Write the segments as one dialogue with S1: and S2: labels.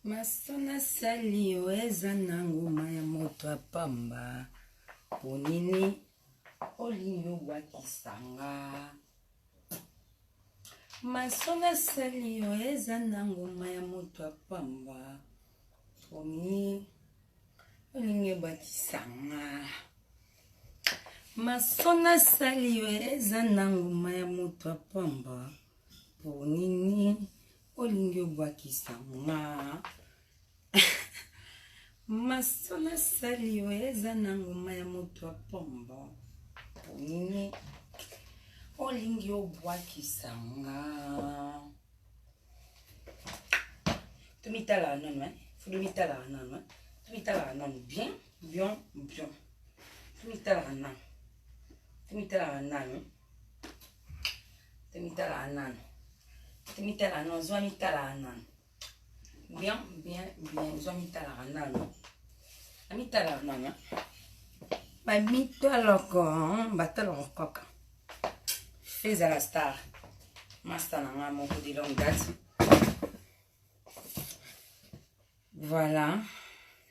S1: Maso nasali yo eza na nguma ya moto ya pamba mpo nini olingi obwakisa nga maso nasali yo eza na nguma ya moto ya pamba mpo nini olingi obwakisa nga maso nasali yo eza na nguma ya moto ya pamba mpo nini olingi obwakisa nga maso nasali yo eza na nguma ya moto ya pombo mpo nini olingi obwakisa nga tomitalaka nanu eh? fo tomitalaka nanu eh? tomitalaka nanu bien bien bien tomitalaka nanu tomitalaka nanu tomitalaka nanu tomitalaka nanu zwa mitalaka nanu bien bien bien zwa mitalaka nanu amitalaka nanu bamitalaka batalaka kaka feza la star master na nga moko de longue date voilà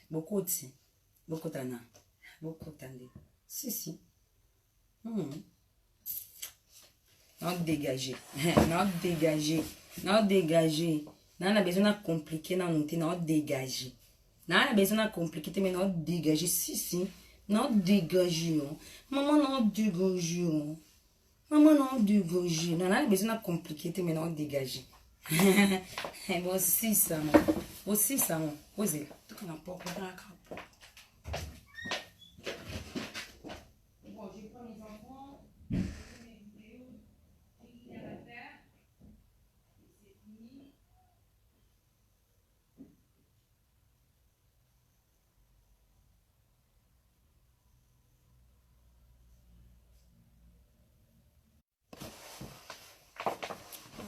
S1: bokoti bokotana bokota nde sisi Hmm. Nao dégager. Nao dégager. Nao dégager. Nao na besoin na compliquer nanu te nao dégager. Nao na besoin na compliquer te mais nao dégager. Si si. Nao dégager. Oh. Maman nao dégager. Oh. Maman nao dégager. Nao na besoin na compliquer te mais nao dégager. Bon si ça. Bon si ça. Osez. Tout en porte. Bon, je prends mes enfants, je fais mes vidéos, j'ai rien à faire. Et c'est fini.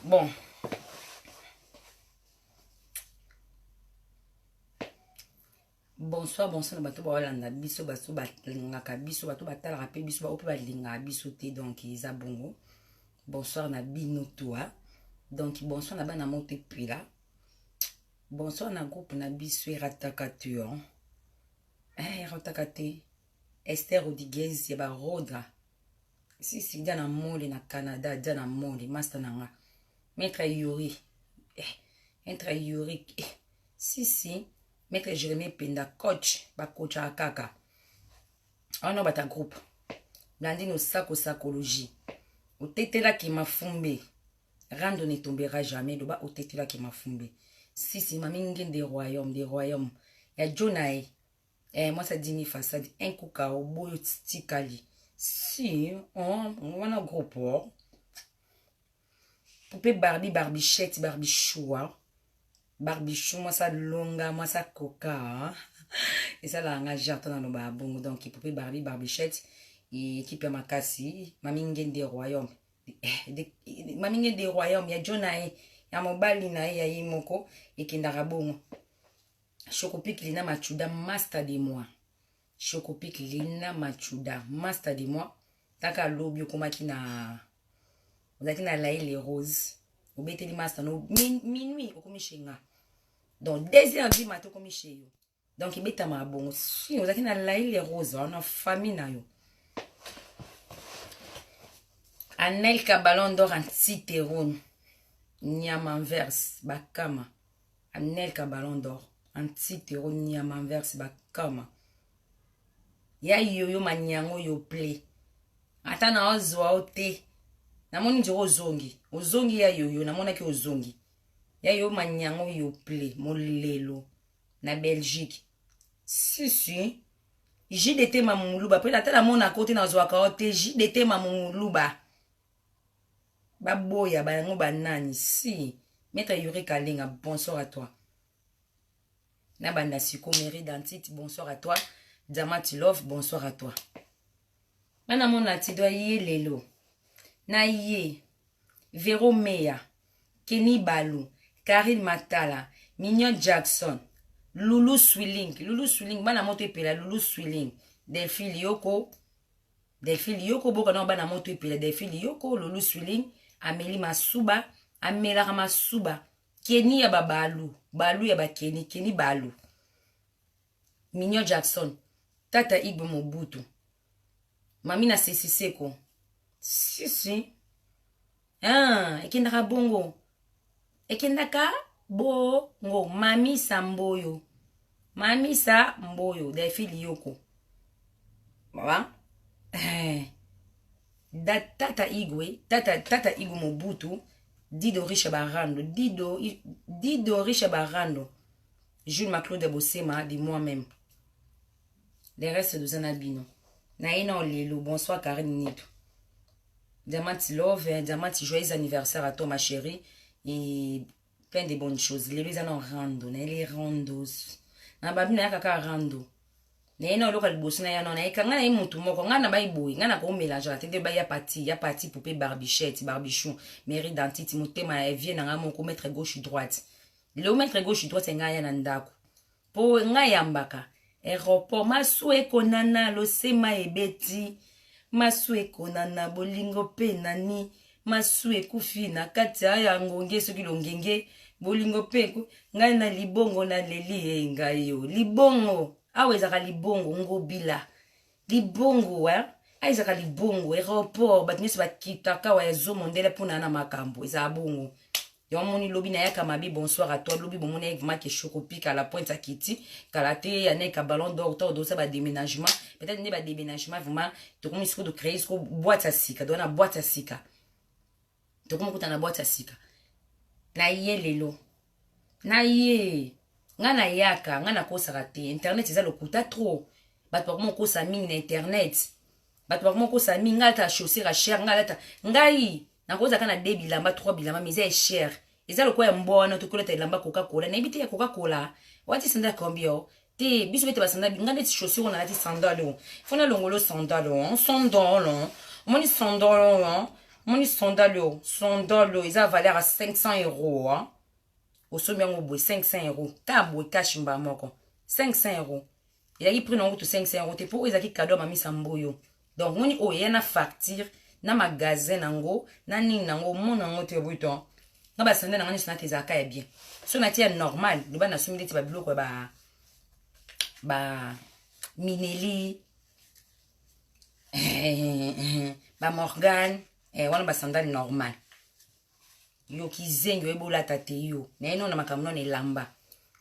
S1: Bon. Bonsoir, bonsoir na bato baolanda biso, bato balingaka biso, bato batalaka mpe biso, baoyo mpe balingaka biso te, donc eza bongo. Bonsoir na bino toi. Donc bonsoir na bana moto epela. Bonsoir na groupe na biso erataka te. Hein? Eh, erataka te. Esther Rodriguez ya ba Rodra. Si si dia na mole na Canada, dia na mole master na nga. Maître Yuri. Eh, maître Yuri. Eh, si si maître Jérémie Penda coach ba coachaka kaka. Wana bata groupe. Blandine Osako Sakologie. Otetelaki mafumbe. Rando ne tombera jamais loba otetelaki mafumbe. Si si mami ngende royaume des royaumes. Ya Jonae. Eh, mwasi adimi façade un coup kao boyo tikali si oh, wana gros port poupée Barbie Barbichette Barbichoua Barbichou mwasi alonga mwasi akoka esalaka nga genre to naloba ya bongo donc poupée Barbie Barbichette ekipe ya makasi mami ngende royaume eh, mami ngende royaume ya jo na ye ya mobali na ye ya ye moko ekendaka bongo Chocopic Lina Machuda, master de moi. Chocopic Lina Machuda, master de moi. Taka lobi okomaki na ozalaki na Laye les roses. Obeteli master no minuit okomi chez nga. Donc 2 heures du matin okomi chez yo. Donc ebetama bongo. Si ozalaki na Laye les roses, na famille na yo. Anelka Ballon d'Or anti-terone. Nyama inverse, bakama. Anelka ballon d'or anti tero nyama inverse bakama ya yoyo manyango yo play ata na ozwa o te namoni nzoko ozongi ozongi ya yoyo namonaki ozongi ya yo manyango yo play molelo na Belgique si si JDT mamuluba mpe ata namonaka o te nazwaka o te JDT mamuluba baboya ba yango banani si maître Yuri Kalenga bonsoir à toi na banda siko Mary Dantite bonsoir à toi Diamant Love bonsoir à toi bana mona tido ye lelo na ye Vero Meya Kenny Balu Karine Matala Mignon Jackson Lulu Swilling Lulu Swilling bana moto epela Lulu Swilling Delphine Lioko Delphine Liyoko boka na bana moto epela Delphine Liyoko Lulu Swilling ameli masuba amelaka masuba. Kenny ya babalu balu ya bakeni Kenny balu Mignon Jackson tata Igwe Mobutu mami na sesiseko sisi ah, ekendaka bongo ekendaka bongo mamisa mboyo mamisa mboyo delfi liyoko ba eh. da tata igwe tata, tata igwe mobutu dido riche barando dido, dido riche barando jules maclaude bosema de moi même le reste toza na bino naye na lelo bonsoir karine nitu diamant love diamant joyeux anniversaire à toi ma chérie et plein de bonnes choses lelo eza na rando nayeli randos na babi nayaka kaka rando naye na oloka liboso na ya no nayeka ngai naye motu moko ngai na bayi boye ngai nakomelange na te nde baya pati ya pati poupe barbichette barbichou mairie dentite motema ya vie na ngai moko maître gauche droite lelo maître gauche droite ngai aya na ndako mpo ngai yambaka aéroport masu ekonana losema ebeti masu ekonana bolingo mpe nani masu ekufi na kati ya ngonge soki longenge bolingo mpe ngai na libongo naleli ye ngai yo libongo awa ezalaka libongo ngobila libongo eh? awa ezalaka libongo aéroport bato nyonso bakitaka awa ya zomondele mpona na makambo ezala bongo yango moni lobi nayaka mabe bonsoir à toi lobi bomoni ayeke vraiment ke shokopika la pointe akiti kala te yaneka ballon d'or to odosa badéménagement peut-être nde badéménagement vraiment tokomi sikoyo tocrée sikoyo boîte ya sika toza na boîte ya sika tokomi kuta na boîte ya sika na ye lelo na ye ngai nayaka ngai nakosaka te internet eza lokuta trop bato bakoma kokosa mingi na internet bato bakoma kokosa mingi ngai alata chaussure ya cher ngai alata ngai nakozala kaka na de bilamba trois bilamba mais eza ya cher eza lokola ya mbwa wana tokolata elamba coca cola nayebi te ya coca cola wati sandale combien te biso bete basandale ngai neti chaussure oyo nalati sandale oyo fo nalongolo sandale oyo sandale omoni sandale oyo omoni sandale oyo sandale oyo eza valeur ya 500 euro osombi yango boye 500 euro ta boye cash mbala moko 500 euro ezalaki prix nango kutu 500 euro te mpo oyo ezalaki cadeau ya mamisa mboyo donc moni oyo eya na facture na magasin nango na nini nango omona yango te boye to nga basande nanga nyonso nati ezalaka ya bien so nati ya normal loba nasombi ndeti babiloko ya ba ba mineli ba morgane eh, wana basandale normal yo kizengi oyebi olata te yo naye nona makambo nona elamba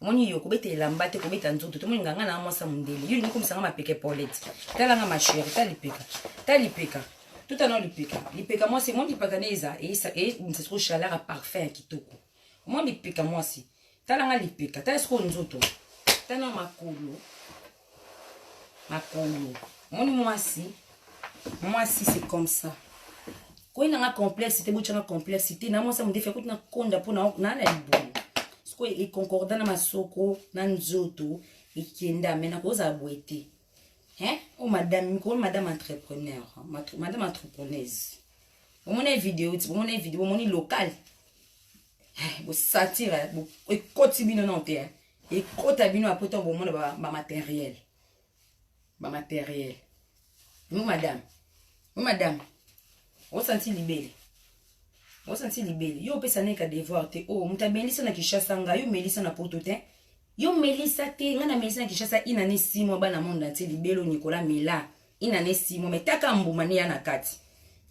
S1: omoni yo kobeta elamba te kobeta nzoto tomoni nga nga na mwasi ya mondele yo olingi okomisa nga mapeka epolete tala nga ma chérie ta lipeka ta lipeka tuta nao lipeka lipeka mwasi omoni lipeka ne eza ebimisa sikoyo chaleur ya parfum ya kitoko omoni lipeka mwasi tala nga lipeka tala sikoyo nzoto tala nao makolo makolo omoni mwasi mwasi c'est comme ça koyi nanga complexe te botyanga complexe te na mwasi ya modefi akuti nakonda mpo na na libumu sikoyo econcorda na masoko na nzoto ekenda me nakozala boye te hein o oh, madame mikolo madame entrepreneur madame entrepreneuse omoni video ti bomoni video bomoni local eh, bosatire ekoti bino nano te eh. ekota bino apres ntango bomona bamateriel bamateriel mo madame mo madame osanti libele osanti libele yo opesa neka devoir te o oh, moto amelisa na kinshasa ngai yo melisa na poto te yo melisa te ngai na melisa na kinshasa inane simo bana monde entier libele nikola mela inane simo me taka mbuma ne ya na kati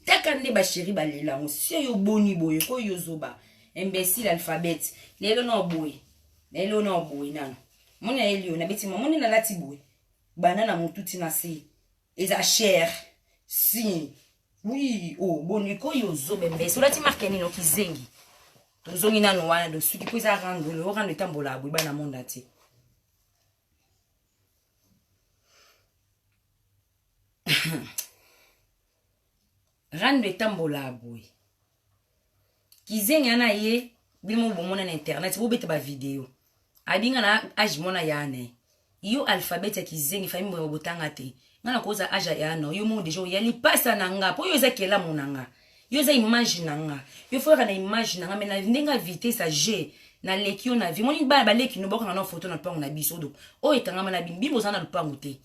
S1: taka nde basheri balela yango sio yo boni boye ko yo zoba imbécile alphabet lelo na boye lelo na boye nano moni ayeli yo nabeti moni nalati boye banda na motu ti na se eza cher si oui oh boni ko yo zoba imbécile olati marke nini okizengi tozongi nano wana dosuki mpo eza rando lelo rando etambola boye bana monde entier rando etambola boye kizengi ana ye bino moko bomona na internet bobeta bavideo abinga na age mwana ya ne yo alphabet ya kizengi fami boye botanga te nga na koza age ya no yo moko deja oya lipasa na nga po yo eza kelamu na nga yo eza image na nga yo foyaka na image na nga me na ndenge ya vitesse ya g naleki yo na vie moni bana baleki no bakanga na foto na lupango na biso do oyo ekangama na bino bino boza na lupango te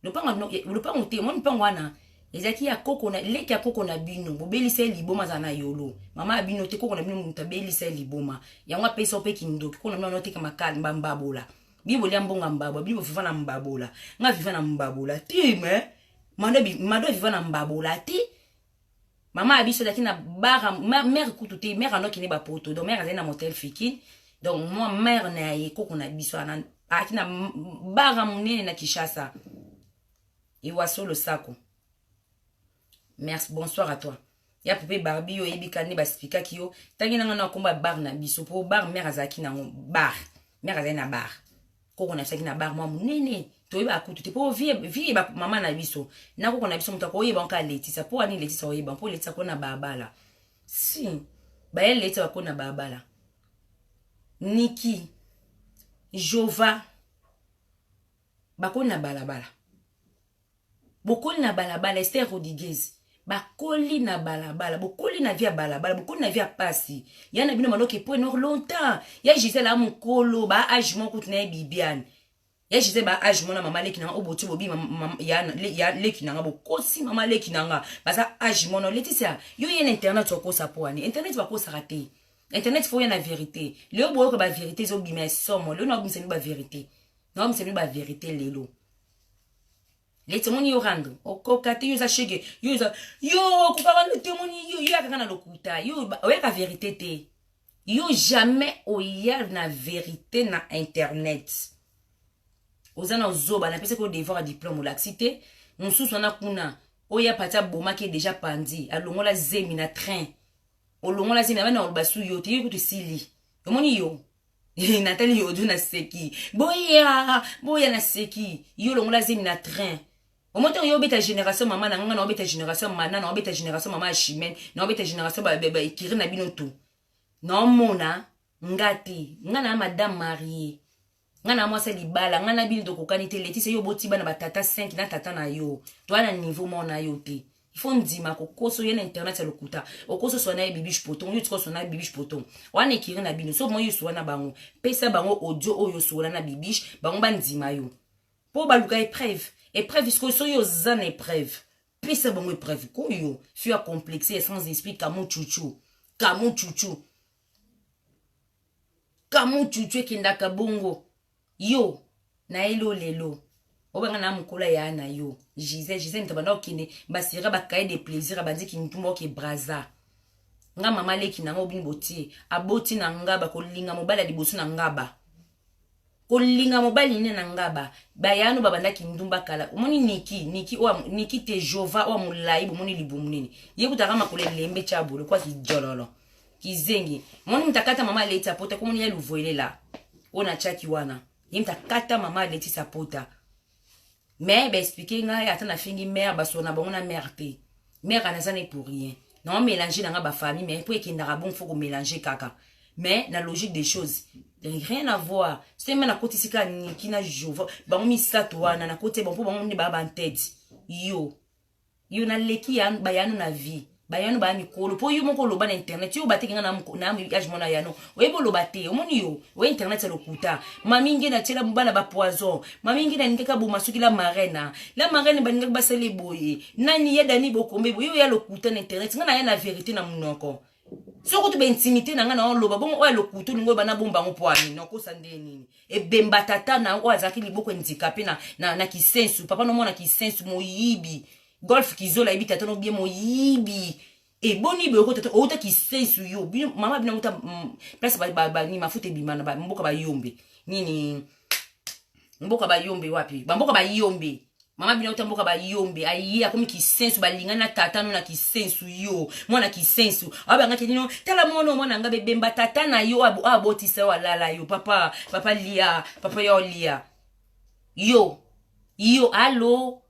S1: lopango te moni lupango wana Ezalaki ya koko na leki ya koko na bino, bobelisa ye liboma, azala na yolo mama ya bino te. Koko na bino moto abelisa ye liboma, yango apesa mpe kindoki. Koko na bino anoteka makala bambabola, bino bolia mbongo mbabola, bino boviva na mbabola. Nga viva na mbabola te, me mado aviva na mbabola te. Mama ya biso azalaki na bara mare kutu te, mare anokende bapoto, donc mare azali na motel Fikine. Donc mwa mare na ye, koko na biso azalaki na bara monene na Kinshasa. Iwaso losako, merci, bonsoir à toi. Ya poupée Barbie, yo oyebi ka nde basipikaki yo ntangi nanga na komba bar na biso, mpo bar mare azalaki nango, bar mare azali na bar, koko na biso azalaki na bar mwa monene. Toyeba kutu te, mpo vie mama na biso na koko na biso, moto akoyeba nka Letisa. Mpo ani Letisa oyeba? Mpo Letisa ko na babala si baye, Letisa bako na babala. Niki Jova bakoli na balabala, bokoli na balabala. Ester Rodriguez, bakoli na balabala, bokoli na vie ya balabala, bokoli na vie ya pasi ya na bino. Maloki po enor longtemps ya Gisele a mokolo ba age moko kutu na ye Bibiane ya Gisele ba age mona mama leki nanga oboti bobi ya leki nanga, bokosi mama leki nanga baza age mona. Letisia, yo ye na internet okosa po ani internet bakosaka te. Internet faut ya na vérité. Lelo boyoka ba vérité ezobima ya somo. Lelo naobimisa bino ba vérité, naobimisa bino ba vérité lelo. Leti omoni yo rando okoka te, yo eza shege, yo eza yo okokaka te. Omoni yo, yo yakaka na lokuta, yo oyaka vérité te, yo jamais oya na vérité na internet. Oza na ozoba, napesaki yo devoir ya diplôme, olakisi te. Mosusu wana kuna oyo apati abomaki déjà pandi, alongola zemi na train, olongola zemi na bana, oloba su yo te, yo kutu esili. Omoni yo, natali yo odu, naseki, boya boya, naseki yo, longola zemi na train. Omoni ntango yo obeta génération mama na nga, na obeta génération mana, na obeta génération mama ya Chimene, na obeta génération baekiri na bino tu. Naomona nga te, nga na madame marie, nga na mwasi ya libala, nga na bino tokokani te. Letise, yo oboti bana batata 5 na tata na yo, toya na niveau moko na yo te. Il faut ndima kokoso ye na internet ya lokuta. Okoso swa na ye Bibiche Poton, yo tika oswa na Bibiche Poton wana ekiri na bino. So moi yo na bango, pesa bango audio oyo osola na Bibiche, bango bandima yo mpo baluka épreuve. Épreuve sikoyo, soki oza na épreuve, pesa bango épreuve koyo. Fille ya complexe, sans esprit, kamu chuchu, kamu chuchu, kamu chuchu ekendaka bongo. Yo nayeli o lelo obanga na mokolo ya na yo Gisele. Gisele moto abanda kokende basira bacahier de plaisir, abandiki ntumba oke Braza. Nga mama leki nango obini botie aboti na ngaba kolinga mobali ya liboso na ngaba, kolinga mobali nini na ngaba. Bayano babandaki ndumba kala. Omoni Niki, Niki oyo, Niki te, Jova oyo molai, bomoni libumu nini ye kutaka makolo elembe tya bolo kwa kijololo kizengi. Moni moto akata mama aleti apota komoni ya luvoelela oyo natiaki wana, ye moto akata mama aletisa pota. Mais baexpliquer ngai, ata nafingi mare, basolo na bango na mare te. Mare anaza ne pour rien na mélange na nga bafamille, mais mpo ekendaka bon, faut komélange kaka. Mais na logique des choses, rien à voir. Soki nakotisi kaka Niki na Jova, bango misato wana nakoti bango mpo bango nde baya bantete. Yo naleki bayano na vie, bayano baya mikolo, mpo yo moko oloba na internet, yo bateki nga na age mona yano, oyebi oloba te. Omoni yo oye internet ya lokuta. Mami nge natiela bana bapoison, mami nge nalingaki aboma soki la marraine, la marraine balingaki basala boye nani ya Dani Bokombe boye. Yo ya lokuta na internet, nga na ya na vérité na monoko. Soki kutu baintimité na ngai na oloba bongo, oyo lokuta olingi oyo bana bomba yango mpo ani nakosa nde nini? Ebemba tata na oyo azalaki liboko handicapé na Kisensu, papa nomona Kisensu, moyibi Golf Kizola, yebi tata no bien, moyibi eboni boye ko tata outa Kisensu. Yo bino mama bino outa place bani mafuta ebima na mboka Bayombe nini, mboka Bayombe wapi, bamboka Bayombe. Mama bino outa mboka Bayombe, aye akomi Kisensu, balingani na tata no na Kisensu. Yo mwana Kisensu abangaki nino, tala mwana mwana nga bebemba tata na yo abotisa yo, alala yo papa, papa lia, papa yo lia yo yo allo.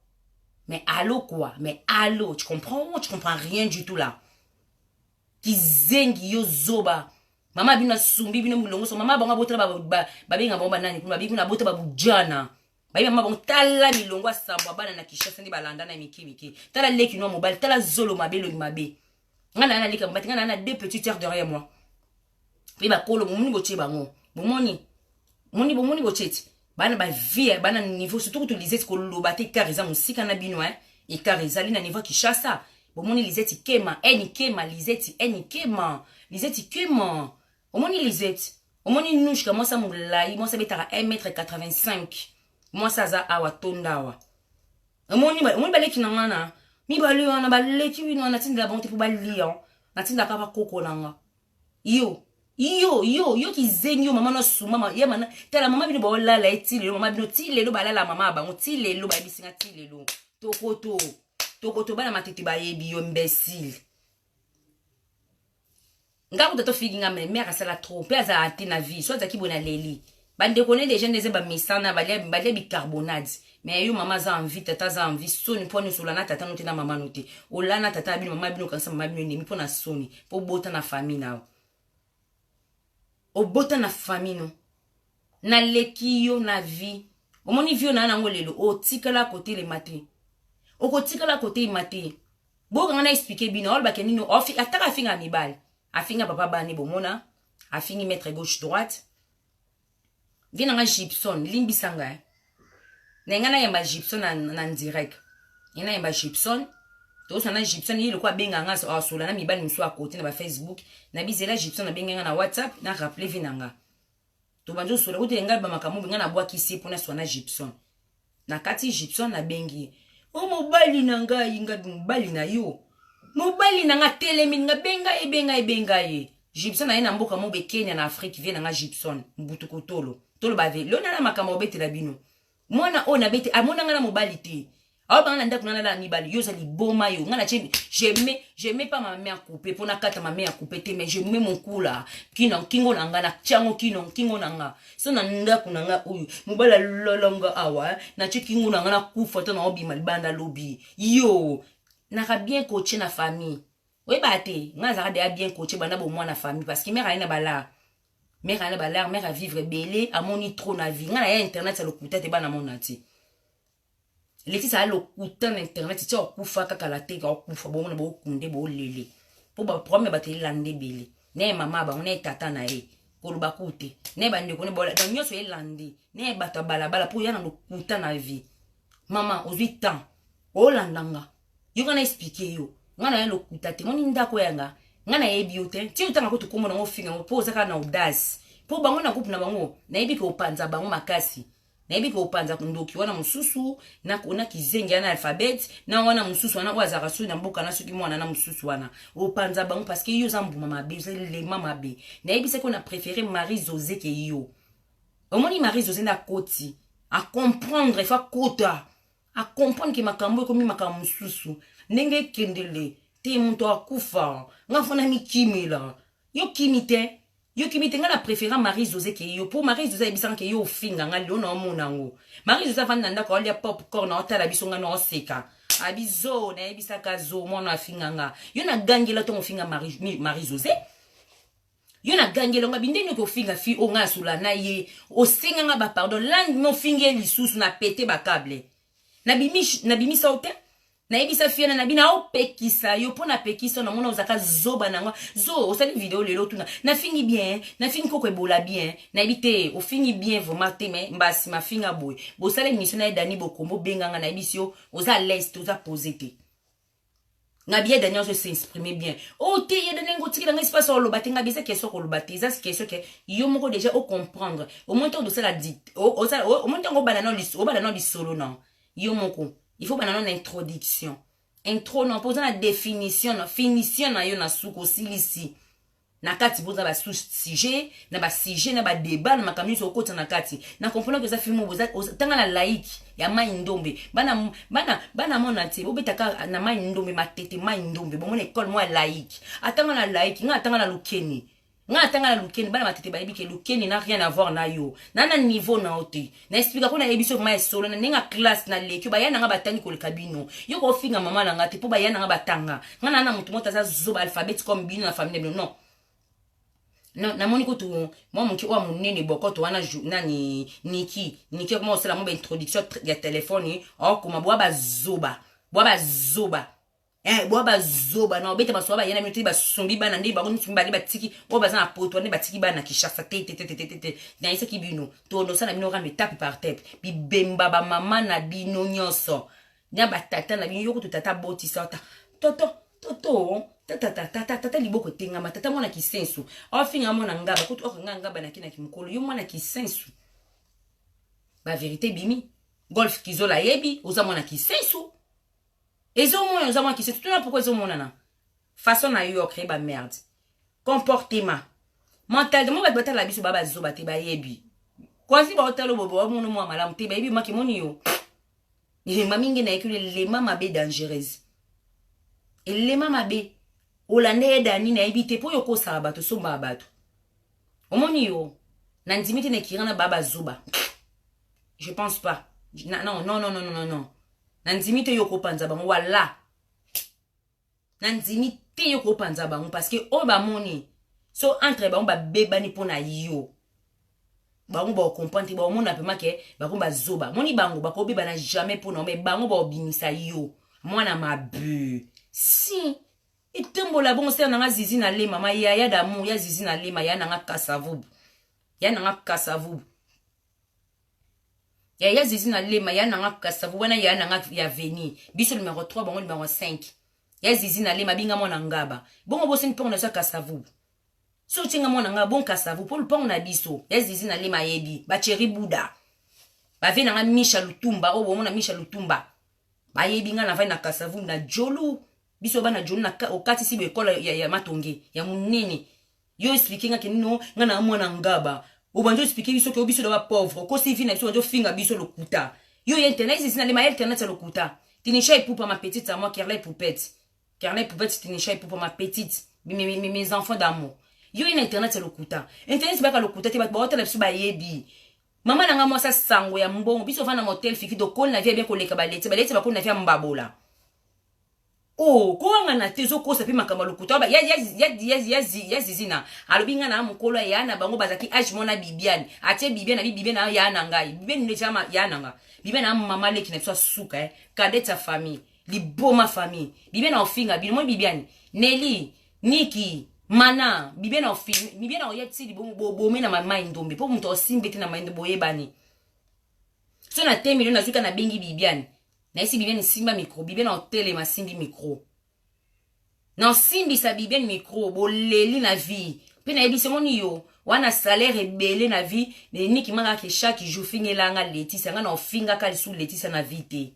S1: Mais allo quoi? Mais allo, tu comprends? Tu comprends rien du tout là. Kizengi yo zoba. Mama bino asumbi bino mulongo so mama bango abotala babenga bango banani kuna babi kuna abota babujana. Bayi mama bango, tala milongo asambwa bana na Kinshasa nde balanda na mike mike. Tala leki no mobali, tala zolo mabe, elongi mabe. Nga na leki mobali, nga na deux petites sœurs derrière moi. Pe bakolo bomoni botie bango. Bomoni. Moni bomoni botie ti. Bana ba vie, bana niveau surtout kutu lisette koloba te car eza mosika na bino hein. Écart ezali na niveau Kinshasa. Bomoni Lisette Kema, N Kema, Lisette N Kema, Lisette Kema. Omoni Lisette, omoni Nouchka, mwasa molai, mwasa betaka 1m85. Mwasa aza awa tonda awa. Omoni omoni baleki na nga na mibale wana baleki bino wana natindela bango te mpo balia, natindaka bakoko na nga. Yo yo yo yo kizengi yo mama na suma ya mana tala mama bino baolala ye ti lelo, mama bino ti lelo balala mama ya bango ti lelo bayebisi nga ti lelo tokoto tokoto bana matete bayebi yo imbécile. Nga kuta tofiki nga me mare asala trop mpe azala te na vie so azalaki boye na leli bandeko ne deja nde eza bamesana balia bicarbonate. Mais yo mama aza envie, tata aza envie, soni mpo nyonso olana tata no te na mama no te, olana tata na bino, mama bino okanisa mama bino endemi mpo na soni mpo obota na famille na yo, obota na famille no. Naleki yo na vie, omoni vie na nango lelo otikala kotelema te, okotikala kotelema te. Bokanga na expliquer bino olobake nini. Ataka afinga mibali, afinga papa bani, bomona afingi maître gauche droite. Vie nanga Gibson, limbisa ngai na ngai nayamba Gibson na direct, ye nayamba Gibson, tozosana na Gibson. Ye lokola abenga nga asola na mibali mosusu akote na bafacebook na bizela. Gibson abengi nga na WhatsApp, na rappele vie na nga, tobandi osola kutu ngai bamakambo ngai nabwakisi ye mpona swa na Gibson. Na kati Gibson nabengi ye o mobali na ngai, ngai mobali na yo, mobali na nga telemi nga, benga ye, benga ye, benga ye. Gibson aye na mboka mobe Kenya na Afrique. Vie na nga Gibson mbutu kotolo toloba ve lelo nana makambo obetela bino. Mwana oyo nabete amona nga na mobali te, aobanga na ndako nana na mibali. Yo oza liboma yo. Nga na tie, je mets pas ma main à couper mpo nakata ma main à couper te, mais je mets mon cou là kino kingo na nga, natiango kino kingo na nga so na ndako na nga oyo mobali alolonga awa, natie kingo na nga, nakufa to naobima libanda lobi. Yo naka bien coaché na famille, oyeba te nga nazalaka deya bien coaché banda bomwana famille, parce que mare aye na balare, mare aye na balare, mare avivre ebele, amoni trop na vie. Nga na ya internet ya lokuta te, bana mona te Letisa aya lokuta na internet ti akufa kaka la te, akufa bomona bokunde bolele mpo baproblème bato elanda ebele na ye mama bango na ye tata na ye koloba ku te na ye bandeko ne bola donc nyonso elandi na ye bato ya balabala mpo oya na lokuta na vie. Mama ozwi temps olanda nga, yo nga na expliquer yo, nga na ye lokuta te. Moni ndako yanga, nga nayebi yo te ti otanga kutu kombo nango ofinga yango mpo oza kaka na audace mpo bango na groupe na bango. Nayebi ke opanza bango makasi, nayebi ke opanza ndoki wana mosusu na kizengi wana alphabet na wana mosusu wana oyo azalaka soki na mboka na soki mwana na mosusu wana, opanza bango parce que yo oza mbuma mabe, oza lema mabe. Nayebisaki na préféré Marie Zose ke yo. Omoni Marie Zose nde akoti acomprendre, fa akota acomprendre ke makambo ekomi makambo mosusu ndenge ekendele te. Moto akufa nga fana mikimela yo kimi te, yo kimi te. Nga na préféra Marie José ke yo mpo Marie José ayebisanga ke yo ofinga nga. Lelo na omona yango, Marie José avandi na ndako aolia popcorn, aotala biso nga na oseka abi zo nayebisaka zo mwana afinga nga. Yo nagangela ntongo ofinga Marie José, yo nagangela nga bindeni oki ofinga fi oyo ngai asola na ye, osenga nga bapardon lendemain ofingi ye lisusu na pete bacâble nabimisa yo te. Nayebisa fiana na bino aopekisa yo mpo napekisa yo, namona ozalaka zoba na nga zo osali video lelo tuna nafingi bien, nafingi koko ebola bien, nayebi te ofingi bien vraiment te, mais mbasi mafinga boye bosala émission na ye Dani Bokombo obenganga, nayebisi yo oza leste te, oza posé te nga bien. Dani azo s'exprimer bien o te, ye ndenge otikela nga espace oloba te. Nga eza question koloba te, eza question ke yo moko déjà ocomprendre au moins ntango tosala, au moins ntango obanda no lisolo na yo moko, il faut banda no na introduction, intro non mpo oza na définition na finition na yo na suka osilisi na kati boza basous-sujet na basujet na badébat na makambo nyonso okota na kati na comprendre ke eza film tanga na laïque ya mai ndombe. Bana, bana, bana mona te bobetaka na mai ndombe, matete mai ndombe, bomona école moko ya laïque. Atanga na laïque, nga atanga na Lukeni, nga atanga na Lukeni. Bana matete bayebi ke Lukeni na rien à voir na yo na niveau na yo te. Na explika ko nayebi so ma esolo na ndenge ya classe naleki baya nanga batangi koleka bino. Yo kofinga mama na nga te mpo baya nanga batanga nga na motu moto aza zoba alphabet comme bino na famille na bino. Non non, namoni kutu mwa moke oyo monene bokoto wana nani niki niki akoma kosala mwa baintroduction ya telefone, aokoma bwa bazoba, bwa bazoba, bwa bazoba na obeta basoba bayena bino te, basumbi bana nde bango nyonso mibale batiki oyo baza na poto nde batiki bana na Kinshasa te te te te te te. Nayesaki bino tondosala bino rando étape par étape, bibemba bamama na bino nyonso. Na batata na bino, yo kutu tata abotisa ta toto toto tata tata tata liboko etengama, tata mwana kisensu aofinga mwana ngaba kutu okanga ngaba na kina kimokolo, yo mwana kisensu. Ba vérité bimi. Golf Kizola ayebi oza mwana kisensu, ezomona oza mwana kisensu. Tuna pourquoi ezomonana façon na yo ocrée ba merde, comportement, mental mo. Bato batala biso, ba bazoba te, bayebi kwasi baotala bobo bamona mwa malamu te, bayebi maki moni yo elema mingi na yeki elema mabe, dangereuse, elema mabe. Olanda ye dani, nayebi te mpo oyo okosaka bato, osombaka bato. Omoni yo nandimi te na ekira na baa bazoba, je pense pas. Non, non, non, non, non, non, nandimi te yo kopanza bango. Wala nandimi te yo kopanza bango, parce que oyo bamoni so entre bango babebani mpo na yo. Bango baocomprendre te, baomona pema ke bango bazoba. Moni bango bakobebana jamais mpo na yo, mais bango baobimisa yo mwana mabe. Si etombola bongo sere nanga Zizi na lema ma yaya d'amour ya Zizi na lema ya nanga Kasavubu, ya nanga Kasavubu, ya Zizi na lema ya nanga Kasavubu wana, ya nanga ya veni biso numéro 3, bango numéro 5. Ya Zizi na lema binga mwana ngaba bongo boseni mpongo na biso ya Kasavubu. So otinga mwana nga bon Kasavu mpo lupango na biso ya Zizi na lema ayebi bacheri buda bave nanga Misha Lutumba oyo bomona Misha Lutumba bayebi nga navandi na Kasavu na Jolu. Biso bana Jolu na okatisi bo ekole ya Matonge ya monene. Yo explique nga ke no nga na mwana ngaba, obandi oexplique biso ke biso da bapauvre, okosi vi na biso, obandi ofinga biso lokuta. Yo ya internet, Zizi na lema ya internet ya lokuta. Tinisha Epupa, ma petite à moi, Kerla Epupette, Kerla Epupette, Tinisha Epupa, ma petite, mes enfants d'amour. Yo ye na internet ya lokuta, internet baka lokuta te. Bato baotala biso bayebi mama na nga mwasi sango ya mbongo. Biso ovanda na motel Fiki, tokoli na vie bien koleka baleti. Baleti bakoli na vie ya mbabola. O kowangana te, ezokosa mpe makambo ya lokuta ya Zizi na alobi ngai na mokolo ya na bango bazalaki age mona. Bibiane atie Bibiane abi Bibiane na ya na ngai, Bibiane nde ya na nga, Bibiane na mama leki na biso asuka, eh, cadette ya famille, liboma famille. Bibiane ofinga bino moi, Bibiane, Neli, Niki, mana Bibiane ofinga, Bibiane oya ti bobome na Mai Ndombe mpo moto osimbi te na Mai Ndombe. Boyebani so na te milio nazwika, nabengi Bibiane, nayesi Bibiane simba micro. Bibiane otelema, asimbi micro, nasimbisa Bibiane micro, boleli na vie. Mpe nayebisi omoni yo wana salaire ebele na vie. Niki maka ke chaque jour fingelanga Letisia, nga na ofingaka lisusu Letisia na vie te.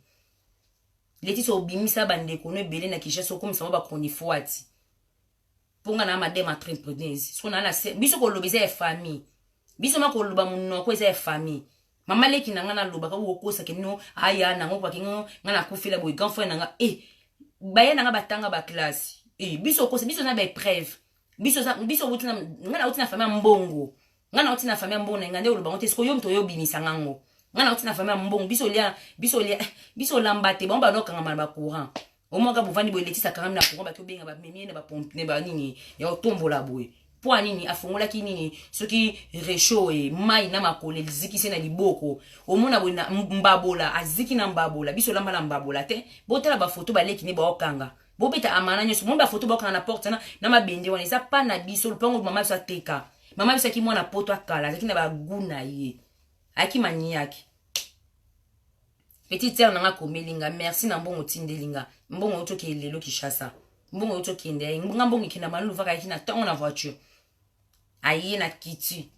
S1: Letisia obimisa bandeko no ebele na Kinshasa, okomisa ngo bachronifuati mpo nga na madame entrepreneuse. Siko na biso koloba eza ya famille, biso ma koloba monoko eza ya famille. Mama leki na nga nalobaka okosake no aya nango kwaki nga nakufela boye grand frère na nga e baya na nga batanga baklasse e biso okosa biso na baépreuve. Biso biso nga nauti na famille ya mbongo, nga nauti na famille ya mbongo na nga nde oloba ngo te. Siko yo moto oyo obimisa ngango, nga nauti na famille ya mbongo. Biso olia, biso olia, biso olamba te. Bango banokangama na bacourant, omwaka bovandi boye, Letisa akangami na courant, baki obenga bamemi ye na bapompe ne banini ya kotombola boye. Mpo ya nini afungolaki nini soki réchaud e mai na makolo ezikisi na liboko, omona boye na mbabola, aziki na mbabola. Biso olamba na mbabola te. Botala bafoto baleki ne baokanga, bobeta amana nyonso, moni bafoto baokanga na porte na mabende wana, eza pa na biso lupango. Mama biso ateka, mama biso aki mwana poto akala, azalaki na bagu na ye, ayaki maniaki. Petite sœur nanga akomeli nga merci na mbongo otindeli nga. Mbongo oyo tokende lelo Kinshasa, mbongo oyo tokende nga, mbongo ekenda malulu vaka, ayaki na ntango na voiture, aye na kiti.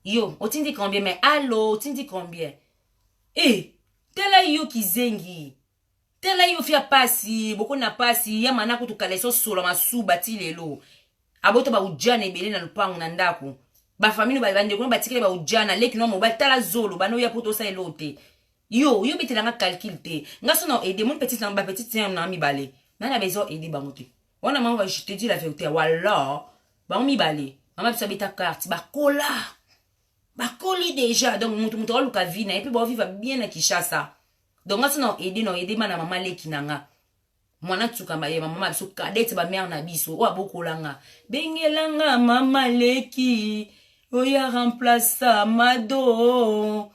S1: Yo otindi combien? Mais allo, otindi combien? E tala yo kizengi, tala yo fia pasi bokoni na pasi ya mana kutu kala esosola masuba ti lelo. Abota baujana ebele na lupango na ndako, bafamile, bandeko no batikali baujana, leki no mobali. Tala zolo bana oya po tosala eloko te. Yo obetelanga calcul te. Nga so na aide moni petite na bapetite na mibale nani besoin aide bango te wana. Mama, je te dis la vérité, wala bango mibale mama biso abeta carte, bakola, bakoli déjà. Donc moto aoluka vie na ye mpe baovivre bien na Kinshasa. Donc nga so na aide, na aide bana mama leki na nga mwana tsuka ya mama biso cadette, bamare na biso oyo abokolanga. Bengelanga mama leki oyo aremplaça Mado.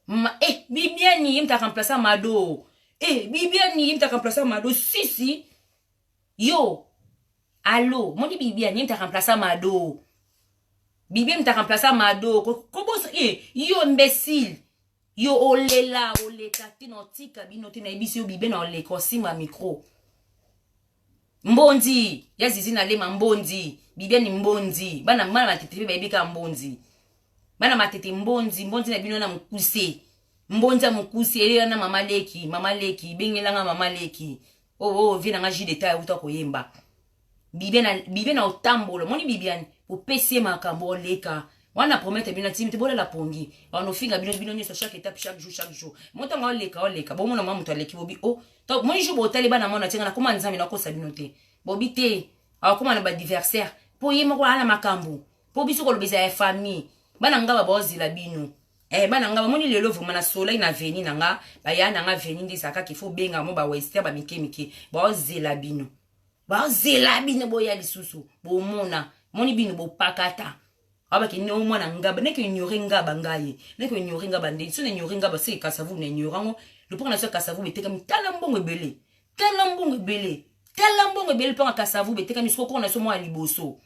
S1: Ma, eh, Bibiani ye mutu aremplaça Mado. Eh, Bibiani ye mutu aremplaça Mado. Sisi yo allo, moni Bibiani ye mutu aremplaça Mado, Bibiani mutu aremplaça Mado. Kobosa eh, yo imbécile. Yo olela oleka te na otika bino te, nayebisi yo bibe na oleka osimba micro. Mbondi ya zizi na lema mbondi bibiani mbondi bana bana matete mpe bayebi kaka mbondi bana matete mbondi mbondi na bino na mokuse mbondi ya mokuse eya na mama leki mama leki bengelanga mama leki oh, oh, vie na nga jus d'etat euta koyemba bibe na bibe na otambola omoni bibiani opesi ye makambo oleka wana promete bino atimi te bolala pongi wana ofinga bino bino nyonso chaque étape, chaque jour, chaque jour. Mo ntango oleka oleka bomona mwa moto aleki bobi o oh, moni jour botali bana mona tienga nakoma nzambe nakosa bino te bobi te akoma na badiversaire mpo ye moko ala makambo mpo biso koloba eza ya famille. Bana nga babaozela bino. Eh, bana nga bamoni lelo vraiment na soleil na veni na nga baya na nga veni nde ezalaka kifo obenga mo bawester bamike mike baozela bino bazela bino boya lisusu bomona moni bino bopakata abaki no mwana ngaba neke ignore ngaba ngai neke ignore ngaba ndeni so na ignore ngaba se kasavu na ignore yango lopango na so kasavu betekami. Tala mbongo ebele, tala mbongo ebele, tala mbongo ebele. Lopango kasavu betekami siko koko na so mwana liboso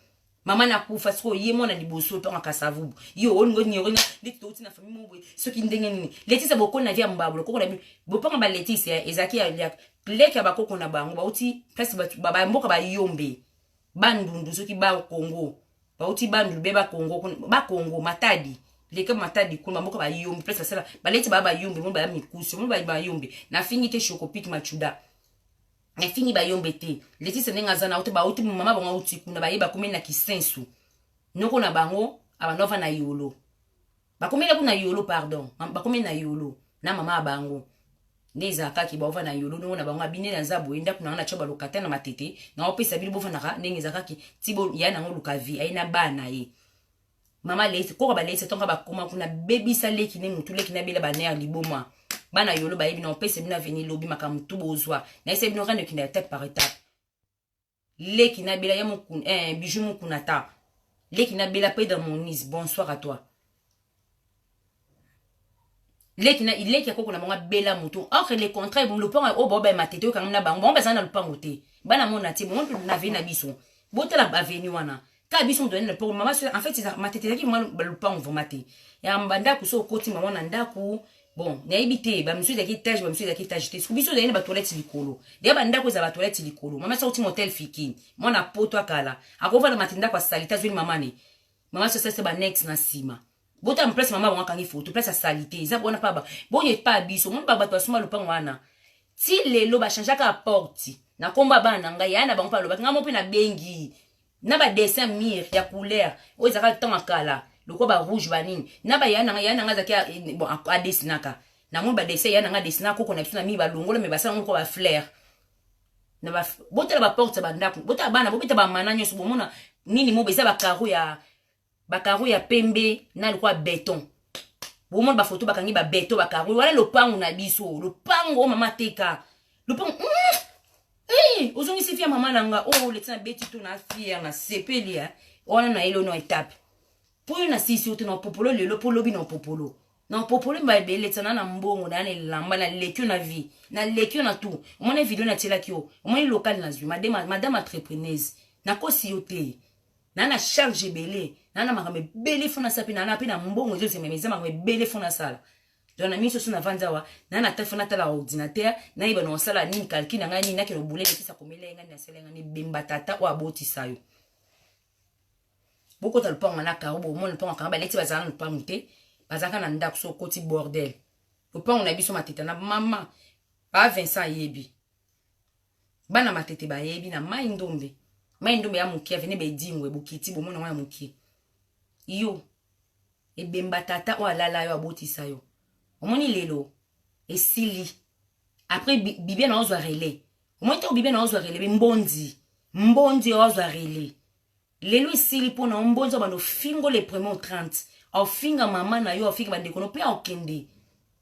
S1: mama nakufa sikoyo ye mwana liboso lopango kasavubu. Yo olingo ignore nga ndeti touti na famille moko boye soki ndenge nini. Letisa bokoli na vie ya mbabula koko na bino bopanga baletise ezalaki ya leki ya bakoko na bango bauti place bamboka bayombe bandundu soki bakongo bauti bandundu be bakongo bakongo matadi leka matadi kuna bamboka bayombe place basala baleti baya bayombe mo baya mikusi mo bayombe nafingi te shokopik machuda nafingi bayombe te. Letisa ndenge aza na bauti mama bango auti kuna baye bakomi na kisensu noko na bango abanda ova na yolo bakomeli kuna yolo pardon bakomi na yolo na mama ya bango nde ezalaka kaki baova na yolo ndongo na bango abine na nza boye ndako na nga na tya balokata na matete na opesa bino bovandaka ndenge ezalakaki ti ya nango luka vie aye na bana ye mama leisi koka baleisi tonka bakoma kuna bebisa leki ne mutu leki nabela baner liboma. Bana yolo bayebi na opesa bino aveni lobi makambo tu bozwa nayesa bino kanda okenda étape par étape. Leki nabela ya mokuna bijou mokuna ta leki nabela pe dans monis. Bonsoir à toi leki na leki ya koko na bango abela motu. Or le contraire, lopango oyo bao bayema tete oyokanga na bango bango bazala na lopango te. Bana mona te bongo na veni na biso botala baveni wana kaka biso moto na lopango mama. En fait, matete ezalaki vraiment lopango vraiment te ya bandako. So okoti mama na ndako, bon, nayebi te, bamisusu ezalaki étage, bamisusu ezalaki étage te. Soki biso ezali na batoilette likolo deya bandako eza batoilette likolo. Mama so oti motel fikini mwana poto akala akovanda mate ndako asali te azweli mama ne mama so asalisa banex na nsima. Botala place mama bango akangi foto place asali te eza wana pa boyo epa biso moni bato basomba lopango wana ti lelo bachangeaka porte na kombo ya bana na ngai yaya na bango mpe alobaki ngai mo mpe nabengi na badessin mire ya couleur oyo ezalaka ntango ya kala lokola barouge banini na bayaya na ngai. Yaya na ngai azalaki bon adesinaka namoni badessin yaya na ngai adesinaka koko na biso na mire balongola me basala ngo lokola bafleur na botala baporte ya bandako. Botala bana bobeta bamana nyonso bomona nini mo eza bakaro ya bakaro ya pembe na lokola beton. Bomona bafoto bakangi babeton bakaro wana. Lopango na biso, lopango oyo mama teka lopango hey, ozongisi fia mama na nga oyo oh, leti na beti to na fier na sepeli wana na yelo no etape mpo yo nasisi yo te na popolo lelo mpo lobi na popolo na popolo mba ebele tina na mbongo na na elamba na leki yo na vie na leki yo na tout. Omoni video natielaki yo, omoni local nazwi madame entrepreneuse nakosi yo te na charge ebele na makambo ebele fo nasala mpe na mpe na mbongo ezozemema eza makambo ebele fo nasala. Donc na miso so navandi awa na ta fo natala ordinateur nayeba na osala nini calcul na ngai nini nakende obule lekisa komela ye ngai nasala ngai ebemba tata oyo abotisa yo. Bokota lopango na karo bomona lopango kanga baleti bazala na lopango te bazalaka na ndako. So okoti bordel lopango na biso matete na mama ba Vincent ayebi bana matete bayebi na mai ndombe mai ndombe ya mokie avene bedingwe bokiti bomona ngo ya mokie yo ebemba tata oyo alala yo abotisa yo omoni lelo esili après bibia na ozwa relais omoni ntango bibia na ozwa relais mbondi mbondi oyo ozwa relais lelo esili mpona ombonzi bando ofingo le premier au 30 aofinga mama na yo aofinga bandeko no mpe aokende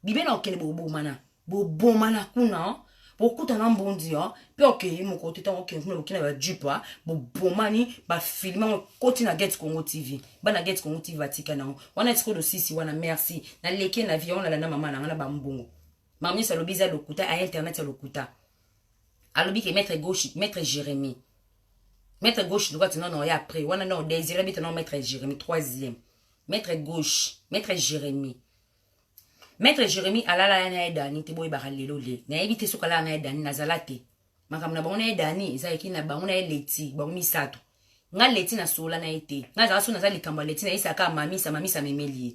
S1: bibe na okende bobomana bobomana kuna bokutana mbondi mpe okei moko te ntango okende kuna okende bajupe bobomani bafilme yango ekoti na Get Congo TV. Bana Get Congo TV batika nango wana esiko dosisi wana. Merci naleki na vie yango nalanda mama na nga na bambongo. Mama nyonso alobi eza lokuta aya internet ya lokuta. Alobi ke maître gauche maître Jérémie maître gauche droite non non ya après wana non désiré bita non maître Jérémie troisième maître gauche maître Jérémie. Maître Jérémie alala na ye Dani te, boyebaka lelo le nayebi te soki alala na ye Dani, nazala te. Makambo na bango na ye Dani ezalaki na bango na ye Leti, bango misato. Nga Leti nasola na ye te, nga azala so naza likambo ya Leti, nayesaka mamisa, mamisa amemeli ye.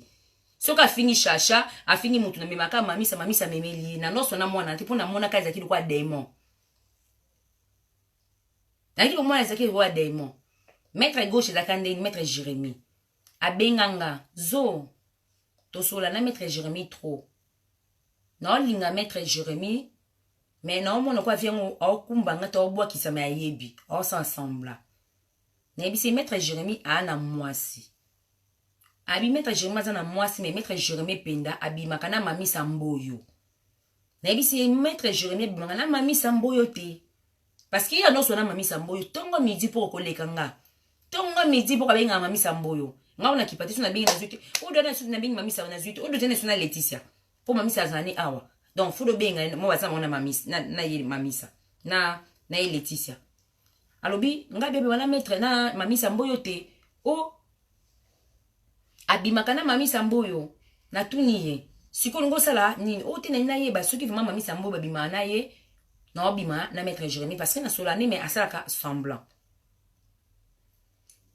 S1: Soki afingi Shasha, afingi mutu, namemaka mamisa, mamisa amemeli ye. Na nyonso na mwana te, mpo namonaka ezalaki lokola démon, nayaki komona ezalaki lokola démon. Maître gauche ezalaka ndeni, maître Jérémie abenga nga zo tosola na maître Jérémie trop. Naolinga maître Jérémie, mais naomona ko avi yango aokumba nga te, aobwakisama, ayebi aosala semblant. Nayebisi maître Jérémie aa na mwasi, abi maître Jérémie aza na mwasi, mais maître Jérémie mpenza abimaka na mamisa mboyo. Nayebisi ye maître Jérémie abimaka na mamisa mboyo te, parce que ye nyonso na mamisa mboyo ntongo midi mpo koleka nga ntongo midi mpo kabengaka mamisa mboyo. Nga ona kipa te, so nabengi nazwi te, oyo nabengi mamisa nazwi te, oyo te so na Leticia, mpo mamisa azala ni awa. Donc faut dobenga mo baza bango na mamisa na ye mamisa na ye Leticia. Alobi ngai bebe wana maître na mamisa mboyo te, o abimaka na mamisa mboyo. Natuni ye sikoyo olingi osala nini? Oyo te, nani nayeba soki vraiment mamisa mboyo babimaka na ye, naobima na maître Jérémie, parce que nasola ne, mais asalaka semblant.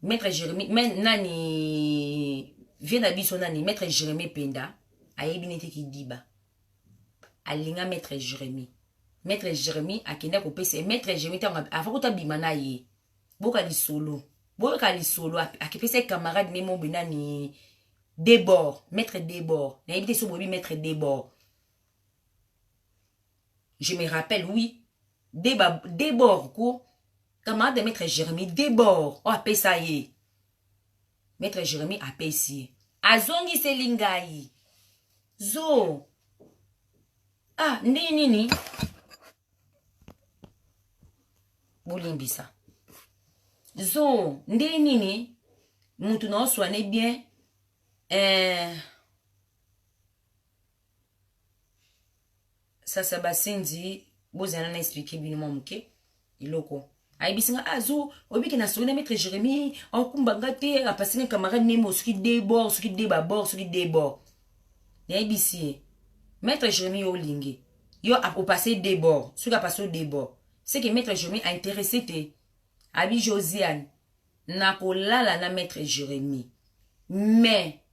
S1: Maître Jérémie mais nani vie na biso nani, maître Jérémie Penda ayebi neti kidiba alinga maître Jérémie. Maître Jérémie akende kopesa maître Jérémie ntango avant kuta abima na ye. Boyoka lisolo, boyoka lisolo. Akepesa ye camarade ne mobe nani, Debord, maître Debord. Nayebi te so boyebi maître Debord. Je me rappelle, oui, Debord ko camarade de maître Jérémie Debord oyo apesa ye, maître Jérémie apesi ye, azongiseli ngai zo ah ndenge nini. Bolimbisa zo ndenge nini mutu na oswane bien sasa basenzi bozala na expliquer bino mwa moke eloko. Ayebisi nga azo oyebiki na soli na maître Jérémie aokumba nga te, apasi nga camarade nemo soki debord, soki de babord, soki debord. Nayebisi ye maître Jérémie yo olingi yo opasse debord, soki apasse o debord, c'est que maître Jérémie aintéressé te. Abi Josiane nakolala na maître Jérémie, mais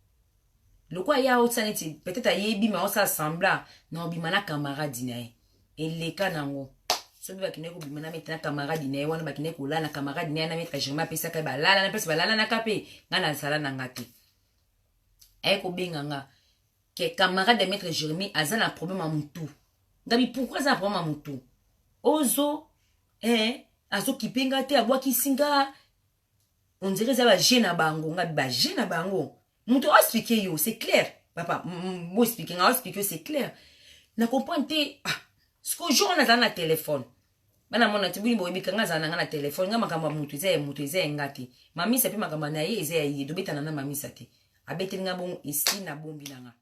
S1: lokola ye aotisa neti peut-être ayebi ma osala semblant na obima na camarade na ye, eleka nango. Soki bakendaki kobima na maître na camarade na ye wana, bakendaki kolala na camarade na ye na maître Jérémie apesaka ye, balala na place balalanaka mpe ngai nazala na nga te. Aye kobenga nga ke camarade ya maître Jérémie aza na problème ya motu. Ngabi pourquoi aza na problème ya motu? Ozo azokipe nga te, abwakisi nga, on dirait eza baje na bango. Ngabi baje na bango, moto aexpliquer yo, c'est clair papa, boexpliquer nga, aexpliquer yo, c'est clair, na comprendre te. Ah siko jour wana azala na telefone, bana mona ti bini boyebika nga azala na nga na telefone. Nga makambo ya motu eza ya motu, eza ya nga te. Mamisa mpe makambo na ye eza ya ye, tobetana na mamisa te. Abeteli nga bongo esi na bombi na nga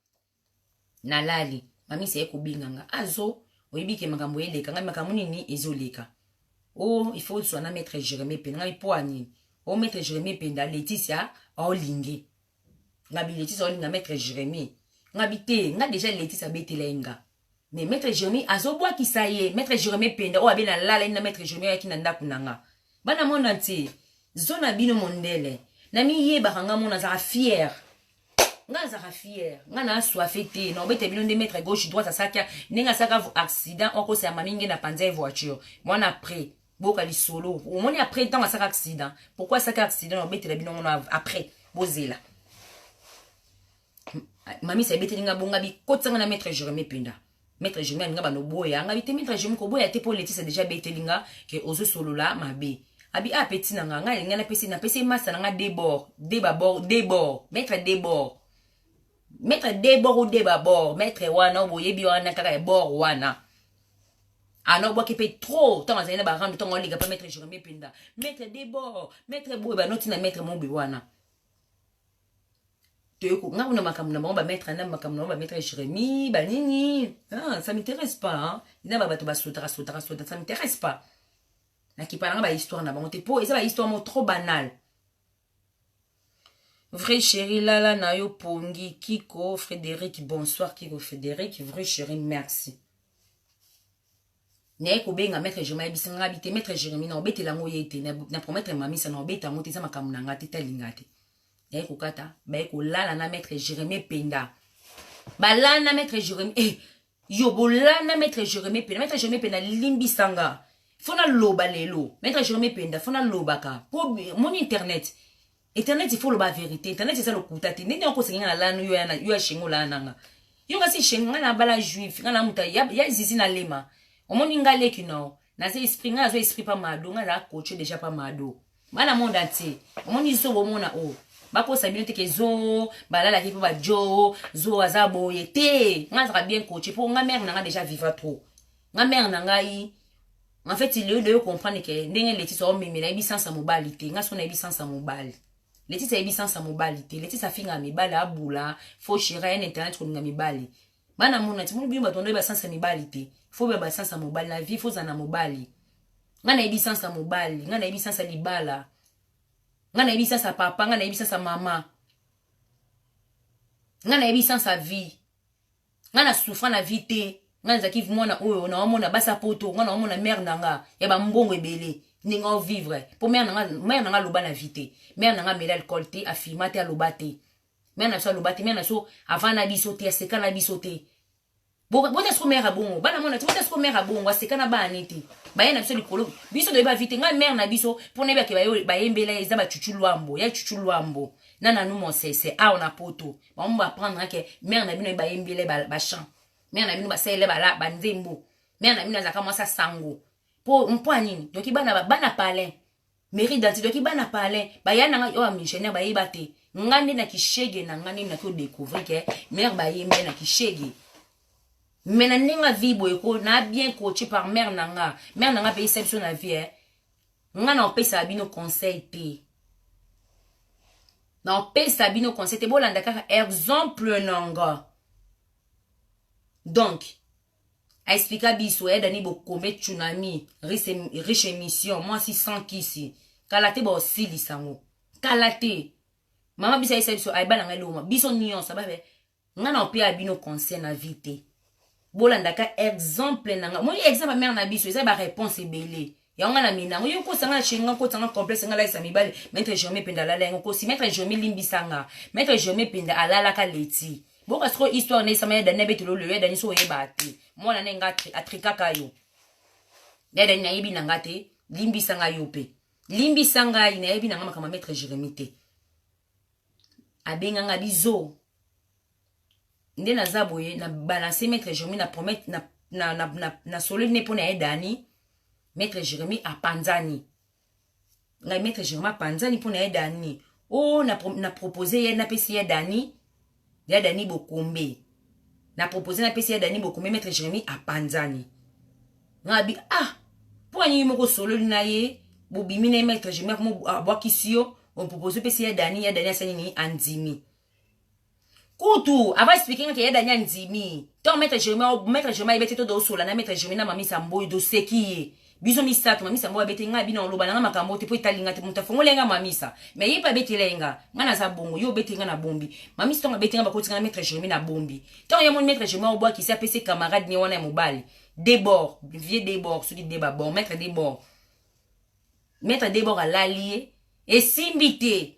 S1: nalali. Mamisa ye kobenga nga azo oyebi ke makambo eleka ngai, makambo nini ezoleka? O il faut ozwa na maître Jérémie Penda. Ngai mpo anini? O maître Jérémie Penda Leticia aolingi ngabi, Leticia aolinga maître Jérémie. Ngabi te, nga déjà Leticia abetela ye nga, mais maître Jérémie azobwakisa ye. Maître Jérémie Penda oyo abe nalala ye na maître Jérémie oyaki na ndako na nga. Bana mona te zo na bino mondele namiyebaka nga mona azalaka fier, nga azalaka fier, nga na aswafe te na obeta bino nde maître gauche droite asalaki ndenge asalaka accident okosala mami nge na panza ye voiture wana. Après boyoka lisolo omoni après ntango asalaka accident, pourquoi asalaka accident, na obetela bino ngono après. Bozela mamisa ebeteli nga bonga bikotisanga na maître Jérémie Penda. Maître Jérémie alinga bano boya nga bi te, maître Jérémie koboya te mpo Letisa déjà beteli nga ke ozosolola mabe. Abi a petit na nga, ngai alinga napesi napesi masa na nga debord de babord debord, maître debord, maître debord ou de babord, maître wana oyo boyebi wana kaka ya bord wana ana obwaki mpe trop ntango azali na barando, ntango oleka mpa maître Jérémie Penda, maître debord, maître boye banoti na maître mobe wana. Toyeko nga kuna makambo na bango bamaître na makambo na bango bamaître Jérémie banini, ah, ça m'intéresse pas hein. Na bato basotaka sotaka sota, ça m'intéresse pas. Nakipa nanga bahistoire na bango te mpo eza bahistoire mo trop banal. Vrai chéri, lala na yo pongi. Kiko Frédéric, bonsoir Kiko Frédéric. Vrai chéri, merci. Naye kobenga maître Jérémie, ayebisi nga bi te maître Jérémie na obetela yango ye te, na promettre mamisa na obeta yango te, eza makambo na nga te, talinga te. Naye kokata, baye kolala na maître Jérémie Penda, balala na maître Jérémie. Eh, yo bolala na maître Jérémie Penda. Maître Jérémie Penda, limbisanga, fo naloba lelo. Maître Jérémie Penda, fo nalobaka po moni internet. Internet, il faut loba vérité. Internet eza lokuta te. Ndenge okosengi nga na lanu yo yo ya shengo, olala nanga yo kasi shengo. Nga na bala juif, nga na muta ya zizi na lema. Omoni nga leki nao, naza esprit, nga nazo esprit pa mado, nga naza coach déjà pa mado. Bana monde entier, omoni zo bomona o bakosa bino te ke zo balalaki mpo bajo zo aza boye te. Nga azaka bien coach mpo nga mare na nga déjà viva trop. Nga mare na ngai, en fait, lelo doyo comprendre ke ndenge Letisi omemela, yebi sansa mobali te. Nga so nayebi sansa mobali, Letisi ayebi sansa mobali te. Letisi afingaka mibali, abula fo chéri aye na internet kolinga mibali. Bana mona ti moni bino bato ndo yeba sansa mibali te. Fo oyeba sansa mobali na vie, fo ozala na mobali. Nga nayebi sansa mobali, nga nayebi sansa libala, nga nayebi sansa papa, nga nayebi sansa mama, nga nayebi sansa vie. Nga na souffra na vie te. Nga nazalaki mwana oyo naomona basa poto, nga naomona mare na nga ya bambongo ebele ndenge ovivre, mpo mare na nga aloba na vie te. Mare na nga amela alcool te, afima te, aloba te. Mare na biso aloba te. Mare na biso avanda na biso te, aseka na biso te. Bota siko mare abongo, bana mona ti bota siko mare abongo, aseka na bana te, baye na biso likolo. Biso toyeba vie te. Ngai mare na biso, mpo nayebake bayembela eza bacucu lwambo ya cucu lwambo na nanu mosese awa na poto. Bango baprendre ke mare na bino bayembela bachant, mare na bino basalele banzembo, mare na bino azalaka mwasi sango. Mpo ya nini? Toki bana, bana palin mairie danti, toki bana palin baya na ngai oyo ya missionnaire, bayeba te. Nga nde na kishege na nga nde naki odécouvrir ke mare bayembe na kishege. Me na ndenge vie boye ko na bien coaché par mare na nga. Mare na nga mpe yesa biso na vie, eh. Nga na opesaka bino conseil te, na opesa bino conseil te, bolanda kaka exemple na nga. Donc aexplika biso ya Dani Bokombe tsunami riche émission mwasi sans kisi kala te, baosilisa yango kala te. Mama biso ayesa biso, ayeba na ngai loma biso nyonso ababe. Ngai na opea bino conseil na vie te, bolandaka exemple na ngai. Moni exemple mare na biso eza baréponse ebele. Yango ngai na minango yo kosanga na chéri nga kotanga complexe, nga lalisa mibali. Maître Jérémie Penda alala yango kosi. Maître Jérémie, limbisanga. Maître Jérémie Penda alalaka leti. Boka sikoyo histoire na esama ya Dani abetelo lelo. Ya Dani, so oyeba te, mwana na nga atrikaka yo. Ya Dani, nayebi na nga te, limbisa ngai. Yo mpe limbisa ngai, nayebi na nga makambo ya maître Jérémie te. Abenganga bizo nde naza boye na balance maître Jérémie na promet na sololi ne mpo na ye Dani. Maître Jérémie apanzani ngai, maître Jérémie apanzani mpo na ye Dani. O na propose ye, napesi ye Dani, ya Dani Bokombe, na propose, napesi ye Dani Bokombe. Maître Jérémie apanzani ngai abi: "Ah, mpo anini moko sololi na ye, bobimi na ye?" Maître Jérémie abwakisi yo, opropose, opesi ye Dani. Ya Dani asali nini? Andimi. Kutu ava expliquer nga ke ya Dani andimi. Ntango maître Jérémie, maître Jérémie ayebi te, to dosola na maître Jérémie na mamisa mboyo, doseki ye biso misato. Mamisa mboyo abete ngai, bino oloba nanga makambo te mpo etalinga te. Moto afongoli nga mamisa, me ye mpe abetela ye nga. Nga naza bongo, yo obete nga na bombi. Mamisa ntango abete nga, bakoti nga na maître Jérémie na bombi. Ntango ye moni maître Jérémie obwakisi, apesi camarade ne wana ya mobali debord, vieux debord, soki deba bon, maître debord, maître debord alali ye, esimbi te.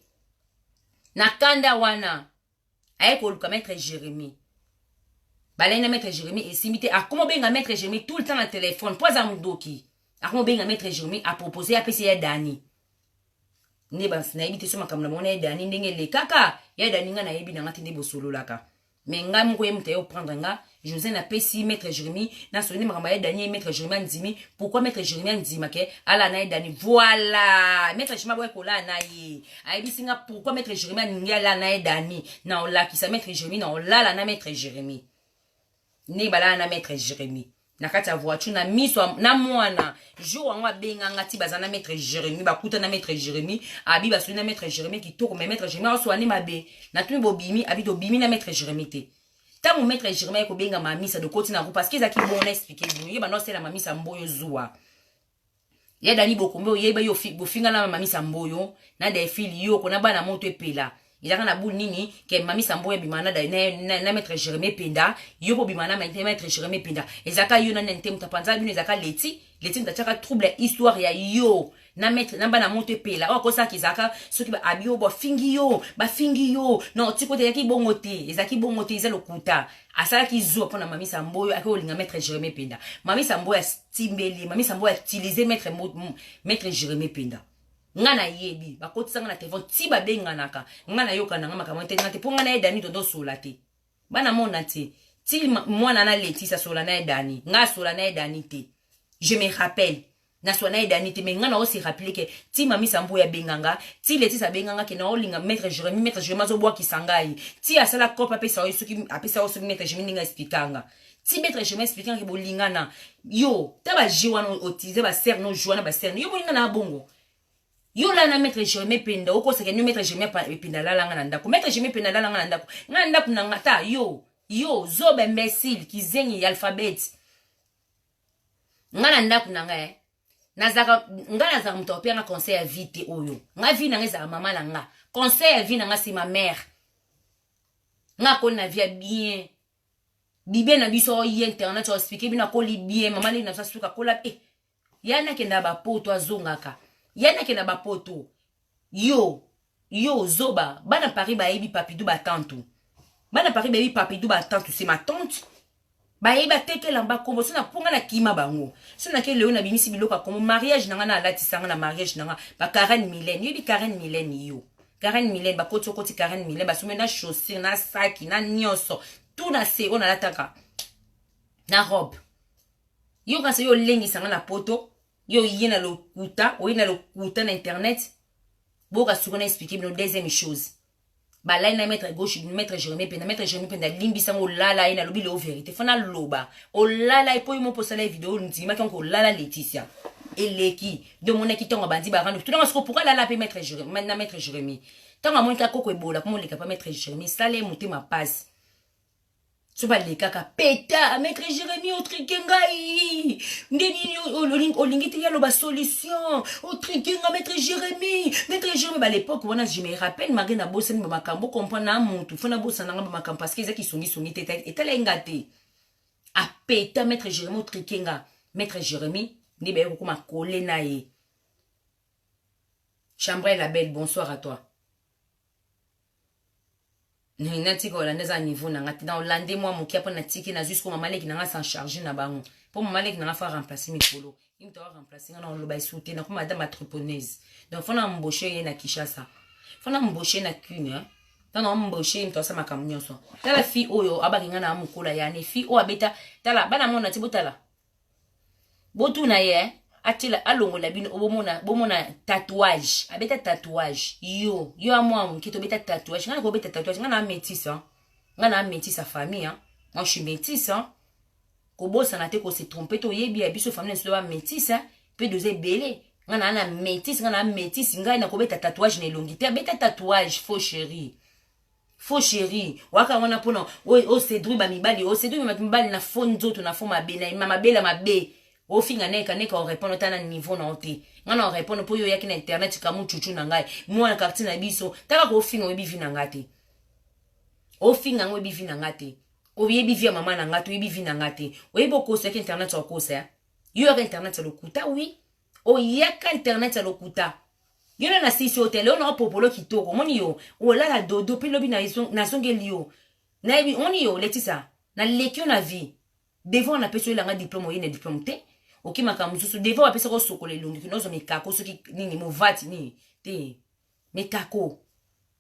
S1: Na kanda wana aye koluka maître Jérémie, balai na maître Jérémie, esimbi te. Akoma obenga maître Jérémie tout le temps na telefone mpo aza modoki. Akoma obenga maître Jérémie, apropose, apesi ya Dani. Nde nayebi te so makambo na bango na ye Dani ndenge elekaka. Ya Dani, nga nayebi na nga te nde bosololaka, me ngai moko ye moto aye oprendre nga. José napesi maître Jérémie, nasoli nde makambo ya Dani ye. Maître Jérémie andimi. Pourquoi maître Jérémie andima ke ala na ye Dani? Voilà, maître Jérémie aboya kolala na ye. Ayebisi nga pourquoi maître Jérémie alingi alala na ye Dani. Na olakisa maître Jérémie, na olala na maître Jérémie, ndenge balala na maître Jérémie na kati ya voiture na miso na mwana. Jour yango abenganga ti baza na maître Jérémie, bakuta na maître Jérémie, abi basoli na maître Jérémie kitoko, mais maître Jérémie aoswani mabe. Natuni: "Bobimi?" Abi: "Tobimi na maître Jérémie te." Ntango maître Jérémie aye kobenga mamisa, dokoti na groupe, parce que ezalaki bon na expliquer bino. Ye banda osala mamisa mboyo zuwa ya Dani Bokombe, oyeba yo bofinga na mamisa mboyo na Delfili yoko na bana moto epela. Ezalaka na boule nini ke Mamisa Mboyo abima na, na, na, na maître Jérémie Penda, yo po bima na maître Jérémie Penda. Ezalaka yo na nani te, moto apanza bino ezalaka Leti. Leti moto atiaka trouble ya histoire ya yo na maître na bana moto epela. Oyo akosaka ezalaka soki ba abi yo bafingi yo, bafingi yo. Non, tiko te, ezalaki bongo te, ezalaki bongo te, eza lokuta. Asalaki zuwa mpona Mamisa Mboyo ake kolinga maître Jérémie Penda. Mamisa Mboyo atimbeli, Mamisa Mboyo atilize maître Jérémie Penda. Nga nayebi bakotisanga na telefone ti babenganaka nga, nayoka nanga makambo te, nga te, mpo nga na ye Dani tondo sola te, bana mona te ti mwana na Letisa sola na ye Dani, nga asola na ye Dani te. Je me rappelle, nasola na ye Dani te, mais nga na ose rappeler ke ti Mamisa Mboyo abenganga, ti Letisa abenganga ke naolinga maître Jérémi, maître Jérémi azobwakisa ngai, ti asala cope apesa oyo soki apesa oyo soki maître Jérémi ndenge expliquanga, ti maître Jérémi expliquanga ke bolingana yo ta baje wana otilize basere no joa na basere yo bolingana na bongo. Yo lala na maître Jérémi Penda, okosaka ni maître Jérémi Penda alalanga na ndako, maître Jérémi Penda alalanga na ndako nga ndako na nga ta yo yo zoba, imbécile, kizengi ya alphabet. Nga na ndako na nga, eh. Nazalaka, nga nazalaka moto aopeyanga conseil ya vie te. Oyo nga vie na nga ezalaka mama na nga, conseil ya vie na nga c'est ma mère. Nga akoli na vie ya bien, bibe na biso oye internet oexpliquer bino, akoli bien, mama leki na biso asuka akola eh. Ya nakenda bapoto, azongaka ya nakenda bapoto. Yo yo zoba, bana Paris bayebi Papidu batantu, bana Paris bayebi Papidu batantu, c'est ma tante. Bayebi atekela bakombo so na mponga na kima bango so nake leo nabimisi biloko ya kombo mariage na nga na alatisanga na mariage na nga ba Karen Milene. Yoyebi Karen Milene? Yo Karen Milene, bakoti okoti Karen Milene, basombi na chaussure na saki na nyonso tu na se oyo nalataka na robe. Yo kasi yo olengisanga na poto, yo oye na lokuta, oye na lokuta na internet. Boyoka siko na expliquer bino deuxième chose. Balai na maître gauche, maître Jérémie Penda, maître Jérémie Penda limbisango olala ye. Nalobi leo vérité, fo naloba olala ye mpo ye mo mpo osala ye video ndimaki yango olala Laetitia eleki nde omonaki ntango abandi barando tunanga siko pourquoi alala mpe maître Jérémie na maître Jérémie. Ntango amoniki akoko ebola mpo moleka mpa maître Jérémie, sala ye motema pasi so balekaka peta maître Jérémie otriquer ngai nde nini, olingi te yaloba solution, otriquer nga maître Jérémie, maître Jérémie. Ba l'époque wana, je me rappelle, malgré nabosani bamakambo, comprendre na mutu fo nabosana nga bamakambo parce que ezaki songisongi te, etala ye nga te. Apeta maître Jérémie, otriquer nga maître Jérémie, nde baye kokoma kole na ye. Chambre la belle, bonsoir à toi. Natika olanda eza niveau na nga te, na olande mwa moke mpo natiki nazwi siko mama leki na nga s'en charge na bango, mpo mama leki na nga fa remplace mikolo ye moto awa remplace nga na oloba esu te. Nakoma madame entrepreneuse, donc fo na embauche ye na Kinshasa, fo na embauche na Kune, ntango embauche ye moto asala makambo nyonso. Tala fille oyo abaki nga na mokola yani fille oyo abeta, tala bana mona ti botala botuna ye atiela alongola bino bomona, bomona tatouage abeta tatouage. Yo yo amwa moke tobeta tatouage, nga na kobeta tatouage, nga na métisse, nga na métisse ya famille, hein. Moi je suis métisse, hein. Kobosana te, kose tromper te, oyebi ya biso famille na biso ba métisse mpe doza ebele. Nga na métisse, nga na métisse, ngai nakobeta tatouage na elongi te. Abeta tatouage, faux chéri, faux chéri waka wana mpona oséduire bamibali, oséduire mibali na faux nzoto na faux mabe na mabele mabe. Ofinga neka neka, orépondre ata na niveau na yo te. Ngai na orépondre mpo oyo oyaki na internet kamu cucu na ngai mwana quartier na biso. Taka kofinga, oyebi vie na ngai te. Ofinga yango, oyebi vie na ngai te, oyebi vie ya mama na ngai te, oyebi vie na ngai te. Oyebi okosa, yaki internet ya okosa ya yo, yaka internet ya lokuta. Wi, oyaka internet ya lokuta. Yo na nasisi yo te leo na opopolo kitoko. Omoni yo olala dodo mpe lobi nazongeli yo, nayebi. Omoni yo Letisa, naleki yo na vie. Devant napesi oyelanga diplôme, oye na diplôme te, oki makambo mosusu. Devant bapesaka osokola elongi kino ozwa mikako soki nini movati nini te, mikako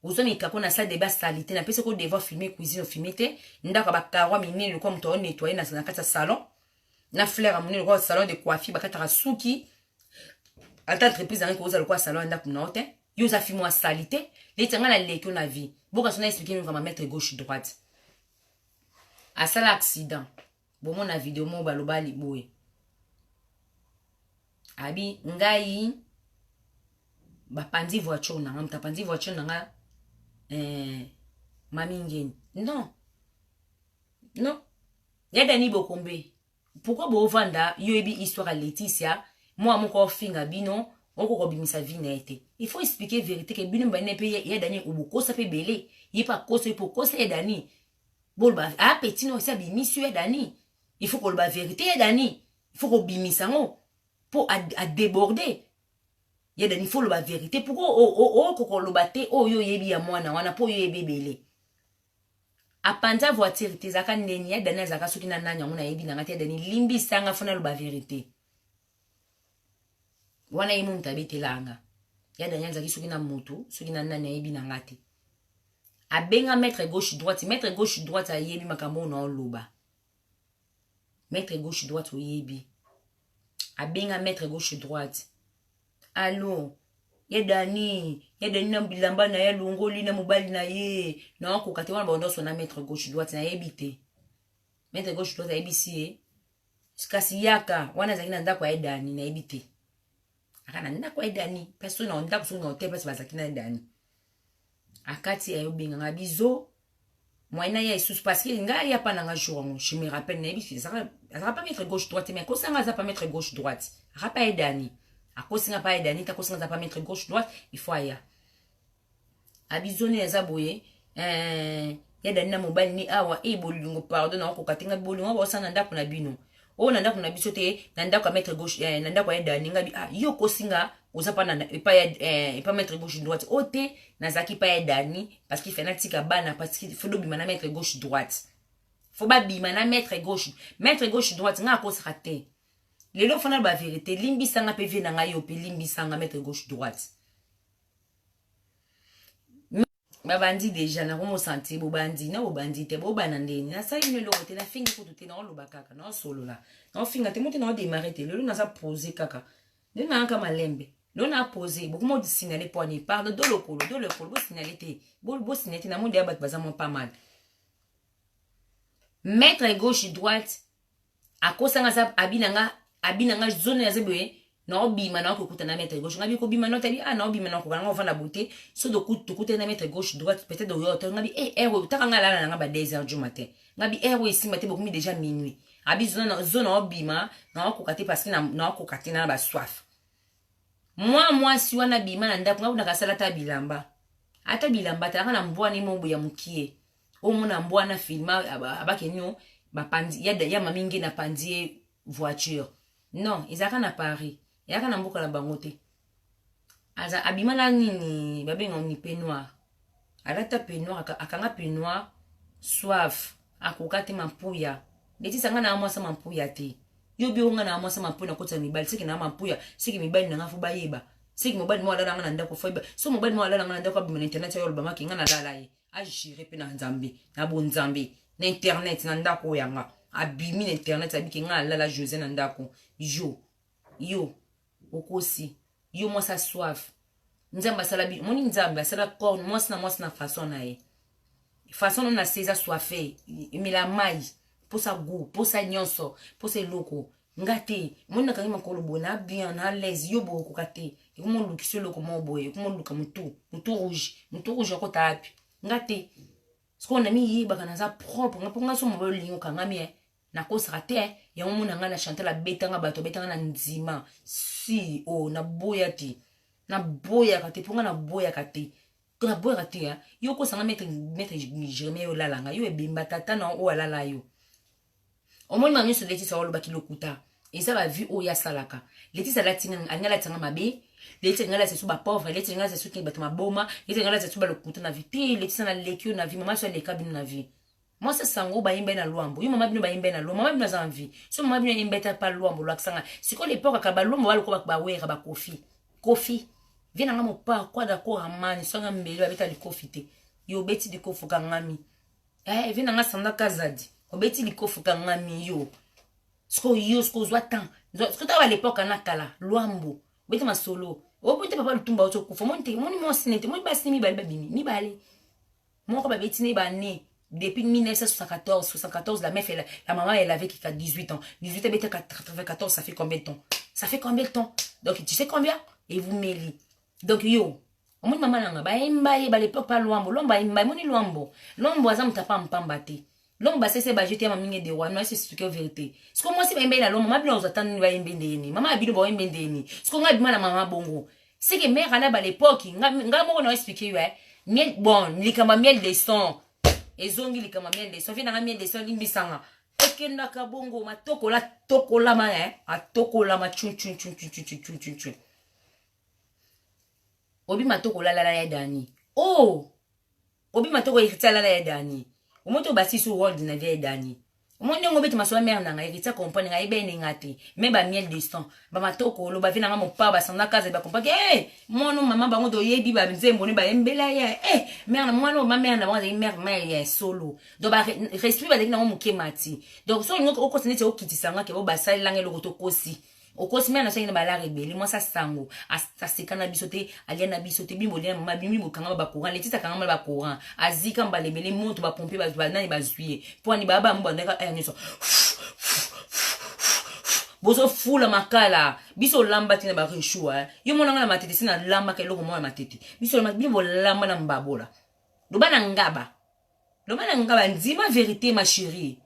S1: ozwa mikako na salle de bain sali te. Napesi ko devoir filmer cuisine, ofilmer te. Ndako ya bakarwa minene lokola moto aonettoyer na kati ya salon na fleur ya monene lokola salon de coiffure bakataka suki. Ata entreprise yango kozala lokola salon ya ndako na yo te. Yo oza fi mwa sali te leti, ngai naleki yo na vie. Boka so na expliquer nini maître gauche droite asala accident. Bomona video moko baloba liboye abi ngai bapandi voiture na nga, moto apandi voiture na nga mami ngeni. Non non, ya Dani Bokombe, pourquoi boovanda? Yo oyebi histoire ya Leticia, mwa moko ofinga bino. Okoka kobimisa vie na ye te. Il faut expliquer vérité ke bino mibale mpe ya Dani obokosa mpe ebele. Ye mpe akosa, ye mpe okosa ya Dani. Boloba a petit no esi abimisi yo ya Dani. Il faut koloba vérité ya Dani. Il faut kobimisa yango mpo adéborde. Ya Dani, faut loba vérité. Pourquoi okoka koloba te oyo oyebi ya mwana wana, mpo oyo oyebi ebele? Apanza voiture te, ezalaka ndeni ya Dani azalaka soki na nani yango nayebi nanga te. Ya Dani, limbisanga, faut naloba vérité wana. Ye moto abetelanga ya Dani azalaki soki na motu, soki na nani, ayebi nanga te. Abenga maître gauche droite. Maître gauche droite ayebi makambo oyo naoloba. Maître gauche droite oyebi, abenga maître gauche droite: "Allo, ya Dani, ya Dani na bilamba na ye alongoli na mobali na ye, naokoka te." Wana bango nyonso na maître gauche droite nayebi te. Maître gauche droite ayebisi ye kasi yaka. Wana azalaki na ndako ya Dani, nayebi te, aka na ndako ya Dani place, soki na ndako, soki na hotel, place bazalaki na Dani. Akati ayobenganga bizo moyen na ye lisusu, parce que ngai aya pa nanga jour yango, je me rappelle, nayebi azalaka pa maître gauche droite, mais akosanga aza pa maître gauche droite, aka pa ye Dani, akosinga pa ye Dani te, akosinga aza pa maître gauche droite. Il faut aya abizoni eza boye, ya Dani na mobali ni awa e bolingo, pardon, naokoka te. Ngai bolingo baosala na ndako na bino oyo, na ndako na biso te, na ndako ya maître gauche, na ndako ya Dani. Ngai ah, yo kosinga oza pa epa ya epa maître gauche droite oyo te. Nazalaki pa ya Dani parce que faut natika bana, parce que faut dobima na maître gauche droite, faut babima na maître gauche, maître gauche droite. Ngai akosaka te lelo, faut naloba vérité. Limbisanga mpe vie na ngai, yo mpe limbisanga, maître gauche droite. Babandi déjà nakomosentir bobandi na bobandi te, bobana ndeni nasali bino eloko te, nafingi kutu te, naoloba kaka, naosolola, naofinga te, mo te, naodémarrer te. Lelo naza posé kaka nde nayaka malembe. Lelo na posé, bokoma osignaler mpo ani, pardon, do lokolo, do lokolo, bosignaler te, bosignaler te. Namoni deya bato baza mwa pas mal. Maître gauche droite akosanga aza abinanga, abinanga zone aza boye, naobima, naokokuta na maître gauche. Ngabi kobima notabi, ah, naobima, nakoka nanga ovanda boye te. So tokutani na maître gauche droite, peut-être oyo to ngabi e heure oyo taka nga alala nanga ba 2 heures du matin. Ngabi heure oyo esimba te, bokomi déjà minuit. Abi zone naobima, naokoka te, parce que naokoka te na basoif. Mwa mwasi wana bima na ndako nga kunaka asala ata bilamba, ata bilamba talaka na mbwani mo boye ya mokie. Omona mbwana filma abakeni o bapandi ya mami nge napandi ye voiture. Non, ezalaka na Paris, ezalaka na mboka na bango te. Aza abima na nini babenga ni peignoir, alata peignoir, akanga peignoir, soif akoka te. Mampuya letisa nga na mwasa mampuya te. Yo bi nga na mwasa mampuya, nakotisa mibali seke na mampuya, seke mibali nanga faut bayeba, seke mobali mo alala nga na ndako, faut yeba. So mobali mo alala nga na ndako, abima na internet oyo olobamaki nga nalala ye, agire mpe na Nzambe, na bonzambe, na internet, na ndako oyo yanga. Abimi na internet, abiki nga alala José na ndako. Yo, yo okosi, yo mwasi asoif. Nzambe asala bi omoni, Nzambe asala corps mwasi na mwasi na façon na ye. Façon no na se eza soif, emela mai, mposa goût, mposa nyonso, mposa eloko. Nga te, omoni nakangi makolo boye na bien na l'aise. Yo boye okoka te, ekoma olukisa eloko moko boye, ekoma oluka motu, motu rouge, motu rouge akota api? Nga te, sikoyo na miyebaka naza propre nga, mpo nga so mobali olingi okangami e nakosaka te. Yango mona ngai na Chantal abetanga bato, abetanga na ndima si o oh, naboya te, naboyaka te, mpo nga naboyaka te, naboyaka te. Yo okosanga maître, maître Jérémie, yo olalanga, yo ebemba tata na oyo alala yo. Omoni ma nyonso Letisa olobaki lokuta, eza bavie oyo asalaka. Letisa alati, alingi alatisanga mabe. Letisa alingi alatisa so bapauvre, Letisa alingi alatisa soki bato maboma, Letisa alingi alatisa so balokuta na vie te. Letisa naleki yo na vie, mama so aleka bino na vie. Mwasi sango bayemba ye na Lwambo. Yo mama bino bayemba ye na Lwambo, mama bino aza na vie. So mama bino ayemba ete pa Lwambo, olakisanga sikoyo lepoke kaka balwambo balokola bawera bakofi kofi vie nanga mopa kwada koramani songa mbeli babeta likofi te. Yo obeti likofi okangami, eh, vie nanga sanda Kazadi obeti likofi okangami. Yo sikoyo, yo sikoyo ozwa temps, sikoyo taka balepoke na kala Lwambo obeta masolo opo te. Papa Lutumba oti okufa, omoni te, omoni mwasi nete, omoni basi mibale babimi mibale moko babeti ne bane depuis 1974 74. La meuf, elle, la maman, elle avait 18 ans, 18 ans 94, ça fait combien de temps? Ça fait combien de temps? Donc tu sais combien? Et vous mêlez. Donc yo omoni mama nanga bayemba ye balepoke pa Lwambo, Lwambo ayemba. Emoni Lwambo, Lwambo aza moto apampamba te. Longo basese ba jete ya maminge de roi, no ese expliquer vérité. Siko mwasi ba yembe na longo, mama bino ozata nini ba yembe ndeni. Mama bino ba yembe ndeni. Siko nga bima na mama bongo. C'est que mère ana ba l'époque, nga nga moko na expliquer yo eh. Miel bon, likamba miel de son. Ezongi likamba miel de son, vi na miel de son limbisanga. Ekendaka bongo matokola tokolama eh, atokolama chun chun chun chun chun chun chun chun. Obi matokola lala ya Dani. Oh! Obi matoko héritier alala ya Dani. Omoto basisi world na vie ya Dani. Omoni ndenge obeti masolo ya mère na ngai héritier comprendre ngai ebene nga te. Mais ba miel de sang, ba matoko oloba vie na ngai mopa ba sanda kaza ba comprendre eh mwana mama bango toyebi ba nzembo ne ba yembela ye eh mère na mwana ma mère na bango azali mère mère ya solo. Donc ba respect bazali nango moke mati. Donc so olingi okosa neti okitisa nga ke bo basalela nga eloko tokosi. Okosi mère na soki na balare ebele mwasi asango aseka na biso te alia na biso te bimbo lia mama bimi bokangama ba courant letisa akangama ba courant azika mbala ebele moto ba pompe ba nani bazwi ye mpo ani baba mo bandaka aya nyonso bozofula makala biso olamba te na barechou yo mona nga na matete si nalambaka eloko moko ya matete biso bino bolamba na mbabola loba na ngaba loba na ngaba ndima verite ma chérie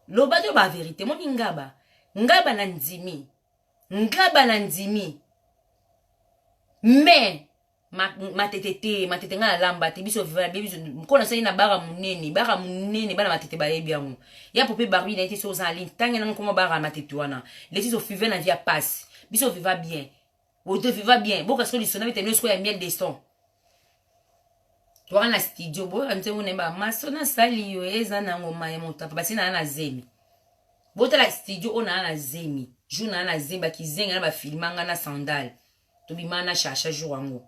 S1: loba to ba verite moni ngaba ngaba na ndimi ngaba na ndimi mais matete te matete ngai nalamba te biso biso mokolo nasali na bara monene bara monene bana matete bayebi yango ya pope barbi na ye te so oza na ligne ntange nanga nkoma bara matete wana leti sofive na vie ya pasi biso viva bien oto viva bien boka siko lisona bete no siko ya miel de son toka na studio boyoka nzembo na ye ba maso nasali yo eza na ngoma ya motapa basi naa na zemi botala studio oyo naa na zemi jour naa na zemi bakizenga na bafilma nga na sandale tobima na shasha jour yango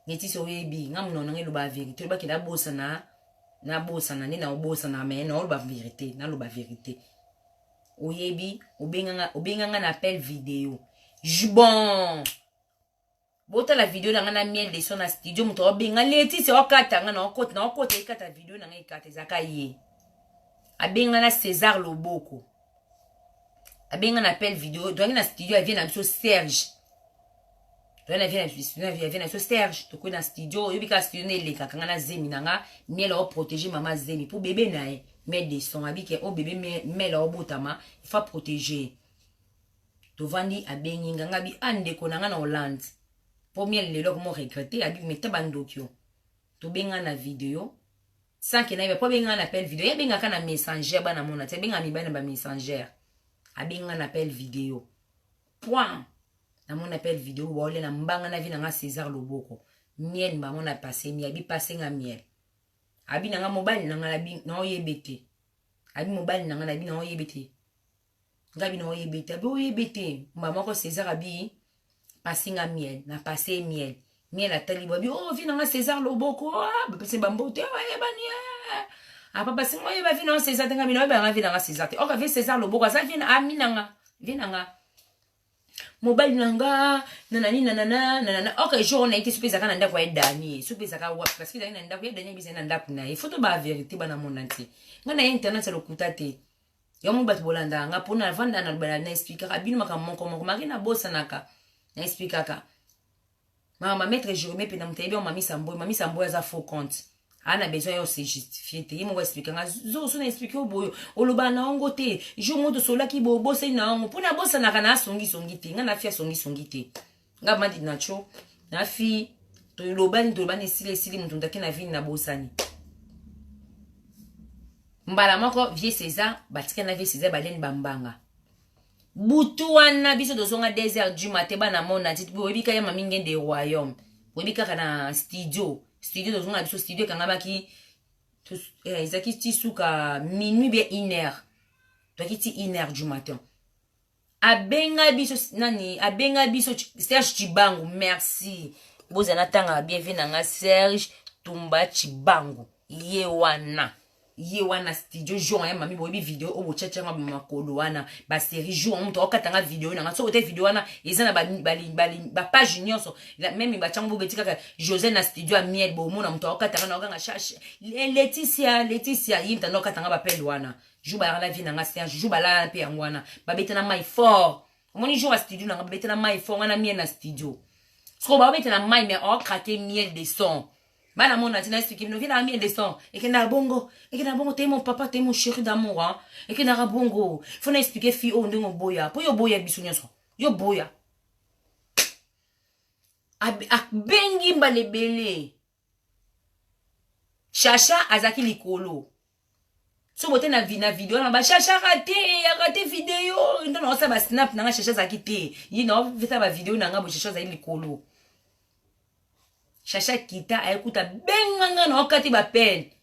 S1: netisi oyebi nga monoko nanga eloba verité olobaki nabosana nabosana nde naobosana me naoloba verité naloba verité oyebi obenganga na appel video bon botala video na nga na miel de son na studio moto aobenga letisi okata nga na okota na okota ekata video na nga ekata ezaka ye abenga na césar loboko abenga na appel video toyaki na studio ya vie na biso serge toyaki na vie na biso serge tokoki na studio oyebi kaka studio nde elekaka nga na zemi na nga miel aoprotege mama zemi mpo bebe na ye miel de son abike o bebe miel aobotama il faut protéger tovandi abengi nga nga bi ah ndeko na nga na Hollande po miel lelo akomo regretter abi meta bandoki yo tobenga na video sans que nayeba po abenga na appel video ye abengaka na messenger bana mona te abenga mibali na ba messenger abenga na appel video point namoni appel video baolia na mbanga na vi na nga César Loboko miel bango na passe miel abi passe nga miel abi na nga mobali na nga naoyebe te abi mobali na nga na bi naoyebe te nga bino oyebi te abi oyebi te mba moko césar abi pasi nga miel na passe miel miel atali bo abi oh vi na nga césar loboko ah, bapesi bambote oyebani eh. apa pasi nga oyeba vi na nga césar te nga bino oyeba nga vi na nga césar te oka vi césar loboko aza vi na ami na nga vi na nga mobali na nga nanani nanana nanana ok jour wana ye te soki ezalaka na ndako ya dani soki ezalaka wapi parce que ezalaki na ndako ya dani ebizali na ndako na ye foto ba verité bana mona te nga na ye internet ya lokuta te yango bato bolandaka nga mpo navanda na lobala na explikaka bino makambo moko moko maki nabosanaka na explikaka makambo ya maître jerome mpe na moto ayebi yango mamisa mboy mamisa mboy aza faux compte aa na besoin ya ose justifie te ye moko explike nga zoso na explike yo boyo olobaka na yango te jour moko tosololaki boye obosani na yango mpo nabosanaka na asongisongi te nga nafi asongisongi te nga madi nacho nafi tolobani tolobani esili esili moto moto ake na vini nabosani mbala moko vieux césar batikali na vieux césar baliani bambanga butu wana biso tozonga 2 heures du matin bana mona ti boyebi kaka ya mami ngende royaume boyebi kaka na studio studio tozonga na biso studio ekangamaki ezalaki ti suka minuit bien 1 heure toyaki ti 1 heure du matin abenga biso nani abenga biso Serge Chibangu merci bozala natanga bien vie na nga Serge Tumba Chibangu ye wana ye wana studio jour ya mami boyebi video oyo botyatianga makolo wana baserie jour yango moto akokatanga video na nga soki ote video wana eza na bapage nyonso meme batyango bobeti kaka josé na studio ya miel bomona moto akokatanga na okanga leticia leticia ye moto anda okatanga bapele wana jour bayaka na vie na nga serge jour balala mpe yango wana babeta na mai fort omoni jour ya studio na nga babeta na mai fort nga na miel na studio sikoyo babeta na mai mais okrake miel de son. Bana mona tina expliquer bino viens na descend ekendaka bongo, ekendaka bongo te mon papa, te mon chéri d'amour, hein, ekendaka bongo. Faut na expliquer fille oyo ndenge oboya po yo boya biso nyonso, yo boya. Abengi mbala ebele. Chacha azalaki likolo. So bote na, na video wana ba Chacha rate, rate video ndo na osala ba snap na nga. Chacha azalaki te, ye na ofesa ba video na nga bo. Chacha azali likolo. Chacha kita ayekuta benga nga na okati ba pene.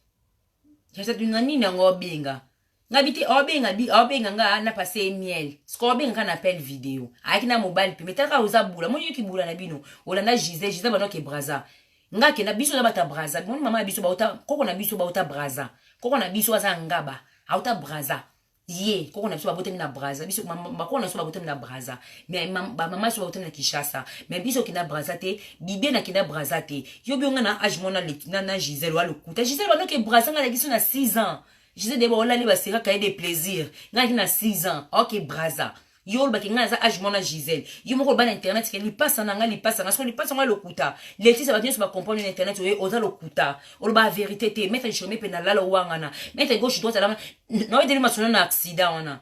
S1: Chacha tunga nini yango obenga nga bi te, obenga bi, obenga nga na passe miel siko obenga nga na appel video. Ayaki na mobali mpe metalaka oza bula moni yoki bula na bino olanda Gisele. Gisele banoke Braza, nga kenda biso na bata Braza. Moni mama na biso bauta, koko na biso bauta Braza, koko na biso aza ngaba auta Braza. Ye koko na biso babotami na Braza, biso bakoko na biso babotami na Braza, mais bamama biso babotami na Kinshasa, mais biso okenda Braza te. Bibie nakenda Braza te. Yo bi nga na age mona na Gisele wa lokuta. Gisele banoke Braza, nga nalaki so na 6 ans. Gisele de baolali baseka cahier de plaisir, nga nalaki na 6 ans ok Braza. Yo olobaki ngai naza age mwana Gisele. Yo moko oloba na internet ke lipasa na ngai, lipasa ngai soko lipasa ngai lokuta. Letisa bato nyonso bacomprendre na internet oye oza lokuta, oloba vérité te. Maître Jome mpe nalala owangana maître gauche droite alama naoyedeli masolo na accident wana.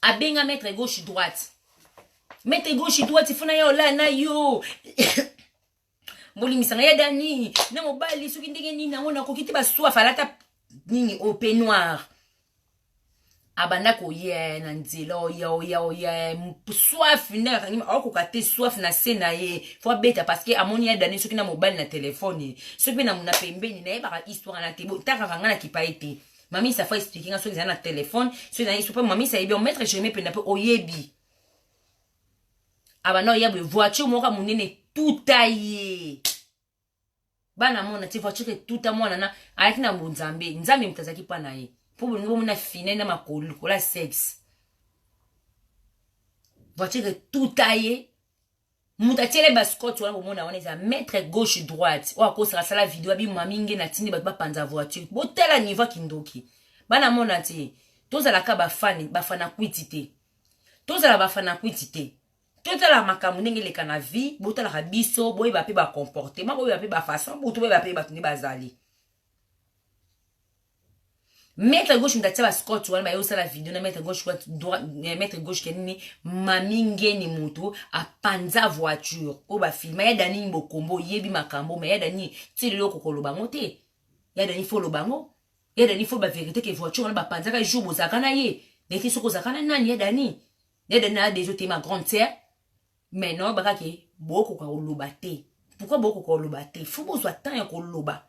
S1: Abenga maître gauche droite, maître gauche droite funa ya olala na yo bolimisanga ya Dani na mobali soki ndenge nini yango nakoki te. Baswafa alata nini o peignoir, abanda koye na nzela oya oya oya soif nde akangi, akokoka te soif na se na ye, faut abeta parce que amoni ya Dani soki na mobali na telefone, soki mpe na pembeni. Nayebaka histoire na te, takaka nga na kipa ye te. Mamisa faut expliquer nga soki ezali na telefone, soki ezali histoire. Mamisa yebi, maître Jérémie mpenda mpe oyebi. Abanda oya boye, voiture moko monene tuta ye. Bana mona ti voiture etuta mwana na ayaki na bonzambe. Nzambe moto azalaki mpa na ye mpo bolingi bomona fine na makolo likolo ya sexe. Voiture etuta ye. Moto atiele bascot wana bomona wana eza maître gauche droite oyo akosaka asala video abi mami nge natindi bato bapanza voiture. Botala niveau ya kindoki. Bana mona ti tozalaka bafani bafana kwiti te, tozala bafana kwiti te. Totala makambo ndenge eleka na vie. Botalaka biso, boyeba mpe bacomportement, boyeba mpe bafaçon butu, boyeba mpe bato nde bazali. Maître gauche moto atia bascot wana baye osala video na maître gauche droit, maître gauche ke nini mami ngeni moto apanza voiture oyo bafilma ya Dani Bokombo. Oyebi makambo me ya Dani ti lelo okokoloba yango te. Ya Dani faut oloba yango, ya Dani faut bavérité ke voiture wana bapanzaka jour bozalaka na ye neti soki ozalaka na nani. Ya Dani, ya Dani na deja te ma grande sœur, mais non, bakake bokoka koloba te. Pourquoi bokoka koloba te? Faut bozwa temps ya koloba,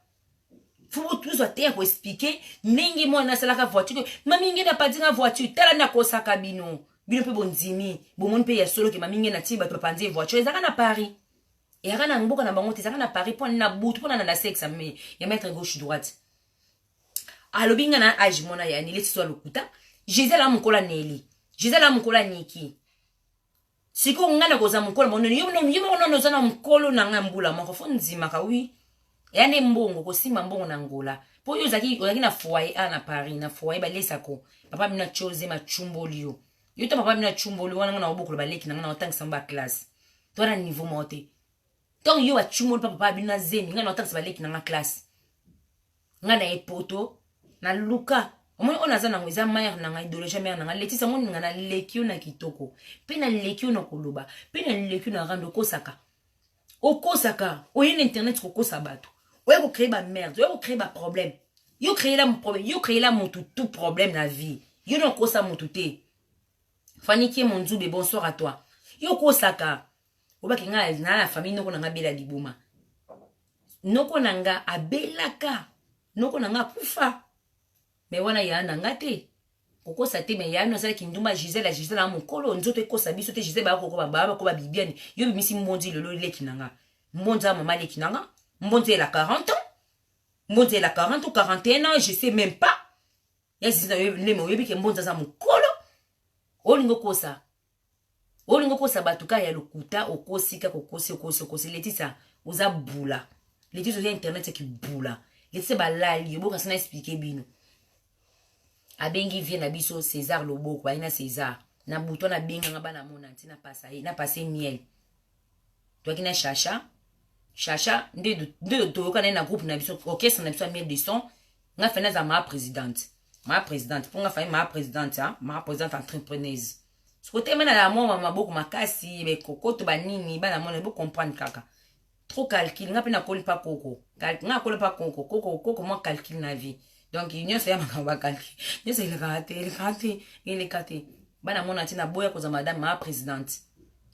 S1: faut bozwa te ya koexpliquer ndenge mwana asalaka voiture. Mami nge napanzi nga voiture, tala nde akosaka bino. Bino mpe bondimi, bomoni mpe ya solo ke mami nge natindi bato bapanzi voiture. Ezalaka na Paris, eyaka na mboka na bango te, ezalaka na Paris mpo na butu mpo na sexe ya maître gauche droite. Alobi nga na age mona ya Neli so lokuta. Gisele a mokolo ya Neli, Gisele a mokolo ya Niki. Sikoyo ngai nakozala mokolo monene, yo moko nono oza na mokolo na ngai mbula moko. Faut ndimaka wi eya nde mbongo kosimba mbongo na Ngola mpo yo ozalaki na foyer a na Paris, na foyer balesako papa bino atioze macumboli yo yo to papa bino acumboli wana. Nga na obokola baleki na nga na otangisa mo baclasse to na niveau moko te. Ntango yo bacumboli mpa papa bino na zemi, ngai na otangisa baleki na nga classe. Ngai na ye poto naluka omoni oyo naza nango eza mare na ngai, idéologie mare na ngai. Letisa moni nga naleki yo na kitoko mpe naleki yo na koloba mpe naleki yo na rando. Okosaka, okosaka, oye na internet kokosa bato, oye kocréer bamerde, oye kocréer baproblème. Yo créer la problème, yo créer la motu tout problème na vie. Yo na okosa motu te. Faniki Monzube, bonsoir à toi. Yo okosaka, obaki ngai na na famille noko na nga bela liboma, noko na nga abelaka, noko na nga akufa, me wana ya na nga te kokosa te. Me ya no asalaki ndumba. Gisele, Gisele na mokolo nzoto ekosa biso te. Gisele bakoko bako babibiani. Yo bimisi mbonzi lelo leki na nga mbonzi ya mama leki na nga mbonzi ela 40 ans, mbonzi ela 40 ou 41 ans, je sais même pas. Ya zizi na leme oyebi ke mbonzi aza mokolo. Olingi okosa, olingi okosa bato kaka ya lokuta. Okosi kaka, okosi, okosi, okosi. Letisa oza bula, Letisa oza internet ya kibula. Letisa balali obokasi na expliquer bino. Abengi vie na biso César Loboko, baye na César na butu wana. Abenganga bana mona nti napasa ye, napase miel. Toyaki na Chacha. Chacha nde nde toyoka naye na groupe na biso, orchestre na biso ya miel de son. Nga fai naza maa présidente, maa présidente mpo nga fai maa présidente, ah, maa présidente entrepreneuse. Siko te mena na mwa maboko makasi bekokoto banini bana mona bo comprendre kaka trop calcul. Nga mpe nakoli mpa koko, nga nakoli mpa koko koko koko, mwa calcul na vie. Donc nyonso ya makambo bacalcul nyonso elekaka te, elekaka te, eleka te. Bana mona ti naboya kozwa madame maa présidente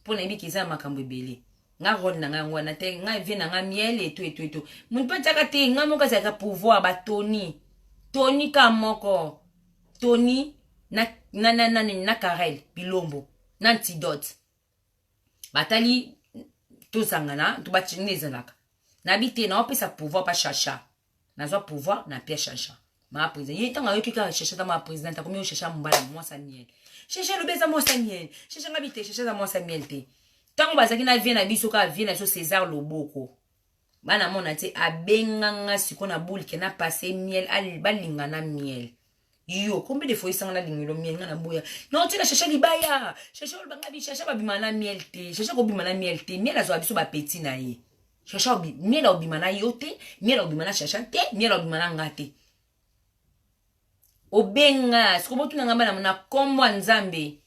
S1: mpo nayebi ke eza ya makambo ebele. Nga role na ngai yango wana te. Ngai vie na ngai miel eto eto eto, moto mpe atiaka te. Ngai moko azalaka pouvoir batoni toni ka moko toni na, na, na, na, na Karel Bilombo na Antidote batali tosangana tobati nde ezalaka. Nabi te, naopesa pouvoir pa Chacha, nazwa pouvoir na pia Chacha maa président. Ye ntango ayoki kaka Chacha ta maa président, akomi oyo Chacha mobala mwasa miel. Chacha elobi eza mwasa miel. Chacha ngabi te, Chacha eza mwasa miel te. Ntango bazalaki na vie na biso, kaka vie na biso César Loboko, bana mona te abenganga sikoyo na bulke na passe miel balinga na miel. Yo combien de fois esanga nalingelo miel, nga na boya non tina Chacha libaya. Chacha olobanga bi Chacha babima na miel te. Chacha kobima na miel te. Miel azwa biso bapeti na ye. Chacha miel aobima na yo te, miel aobima na Chacha te, miel aobima na nga te. Obenga siko botuna nga bana na kombo ya Nzambe.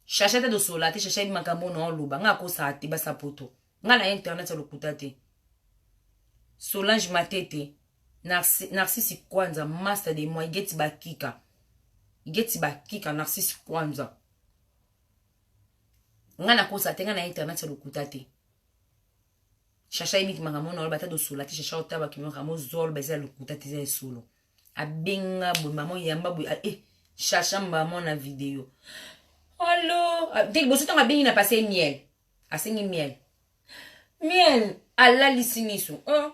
S1: Chacha te, tosola te. Chacha yebi makambo na oloba, nga akosaka te. Basapoto nga na internet ya lokuta te. Solange Matete, Narcisse Kwanza, master de moi, Igeti Bakika, Igeti Bakika, Narcisse Kwanza. Nga nakosa te, nga na internet ya lokuta te. Chacha yebi makambo na oloba ta, tosola te. Chacha otabaki makambo ozoloba eza ya lokuta te, eza ya solo. Abenga boye mama oyamba boye, eh, Chacha mbama na video allo te. Liboso ntango abengi na pase miel, asengi miel, miel alalisi miso. Oh.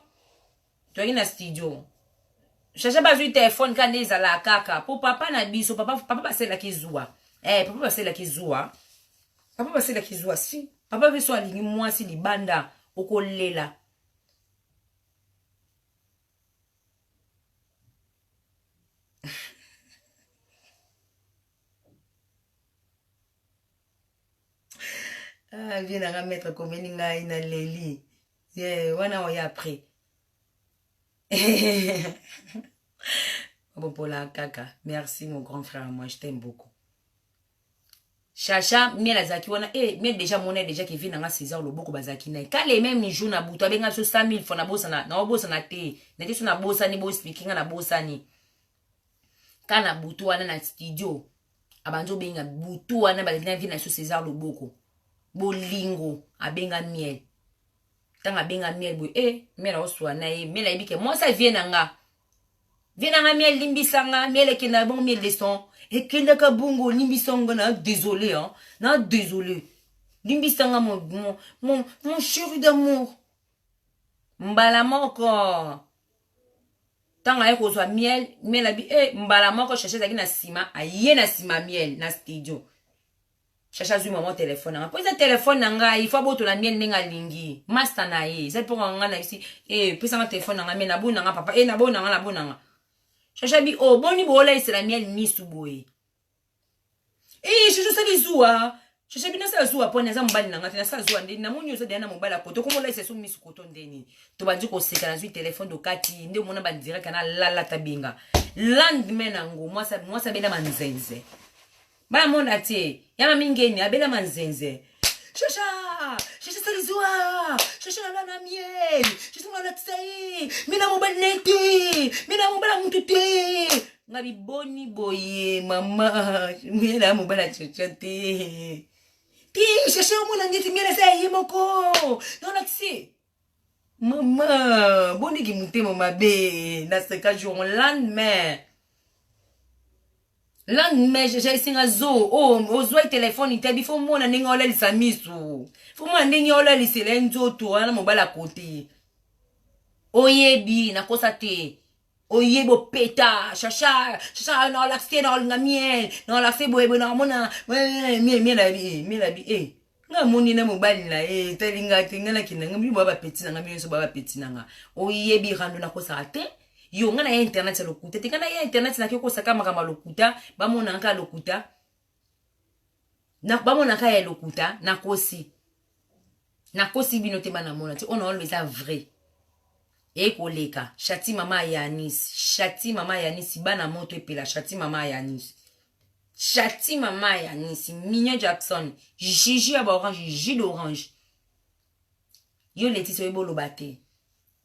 S1: Toyaki na studio, Chacha bazwi telefone kaka nde ezalaka kaka po papa na biso, papa, papa basalelaki zuwa, eh, papa basalelaki zuwa, papa basalelaki zuwa. Si papa biso alingi mwasi libanda, okolela. Ah, vie nanga maître komeli ngai na leli, yeah, wana oya après bopola kaka. Merci mon grand frère, moi je t'aime beaucoup. Chacha miel azalaki wana e miel déjà mona déjà ke vie nanga César Loboko bazalaki na ye kale même jour na butu. Abenga biso 100 000 fois. Nabosana, naobosana te, nete so nabosani, boexplike nga nabosani. Ka na butu wana na studio abandi obenga butu wana bazalaki na vie na biso César Loboko bolingo. Abenga miel, ntango abenga miel boye, e miel aoswa na ye. Miel ayebi ke mwasi avie na nga, vie na nga miel limbisanga. Miel ekendaka bongo, miel de son ekendaka bongo. Limbisanga na désolé, hein? Na désolé, limbisanga mon chéri d'amour. Mbala moko ntango aye kozwa miel, miel abi e mbala moko Chacha ezalaki na nsima, aye na nsima miel na studio. Chacha azwi mama telefone nanga mpo eza telefone na ngai, fo abotola miel ndenge alingi. Master na ye eza mpo nga na yebisi e pesanga telefone na ngai miel naboni nanga papa e naboni nanga naboni nanga. Chacha bi o boni boolaisela miel misu boye. E Chacha osali zuwa. Chacha bi nasala zuwa mpo naza mobali na nga te, nasala zuwa ndeni namoni oza deya na mobali ya koto, komolaisa so misu koto ndeni. Tobandi koseka, nazwi telefone dokati nde omona bandirect na lalata benga lendemain nango mwasi abela manzenze. Bamona te ya mami ngeni abela manzenze. Shasha, Shasha sali zuwa, Shasha nala na miel, Shasha nalakisa ye mina mobali na ye te, mina mobali ya mutu te. Nga biboni boye mama miel ya mobali ya Shasha te te. Shasha omona ndeti miel aza ya ye moko, nalakisi mama boniki motema mabe. Naseka jour lendemain, lendemain Shasha esinga zo oh, ozwai telefone te bifo mona ndenge olalisa misu, fo mona ndenge olalisela ye nzoto wana mobali akote. Oyebi nakosa te, oyebi opeta Shasha. Shasha naolakise te, naolinga miel, naolakise boyeboye, naomona miel, miel abi, miel abi e nga amoni na mobali na ye etali nga te. Nga nakenda nga bino boya bapeti na nga, bino nyonso boya bapeti na nga. Oyebi rando nakosaka te. Yo nga na ye internet ya lokuta te. Nga na ye internet nake kosaka makambo ya lokuta, bamona nga lokuta, bamonaka ya lokuta. Nakosi. Nakosi bino te bana mona te, oyo naoloba eza vrai. Ekoleka Shati mama Yanis, Shati mama Yanis, bana moto epela Shati mama Yanis. Shati mama Yanis, Mignon Jackson, Gigi ya ba orange, jus d'orange. Yo Leticia oyebi oloba te.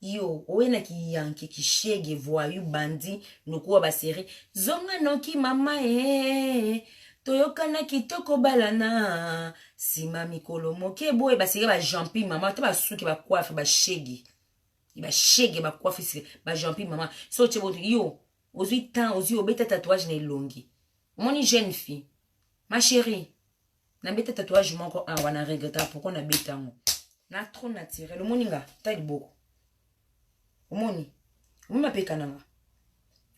S1: Yo oye na kiyanke kishege voyou bandi lokola ba serie zonga noki mama ee eh, toyokana kitoko balana nsima mikolo moke boye baseke ba jampi mama ata basuki bacoiffe bashege bashege bacoiffe sike bajampi mama so otie boto yo ozwi temps ozwi obeta tatouage na elongi omoni jeune fille ma chérie nabeta tatouage moko awa na regreta pourquoi nabeta yango na trop naturel omoni nga ta liboko omoni omoni mapeka na nga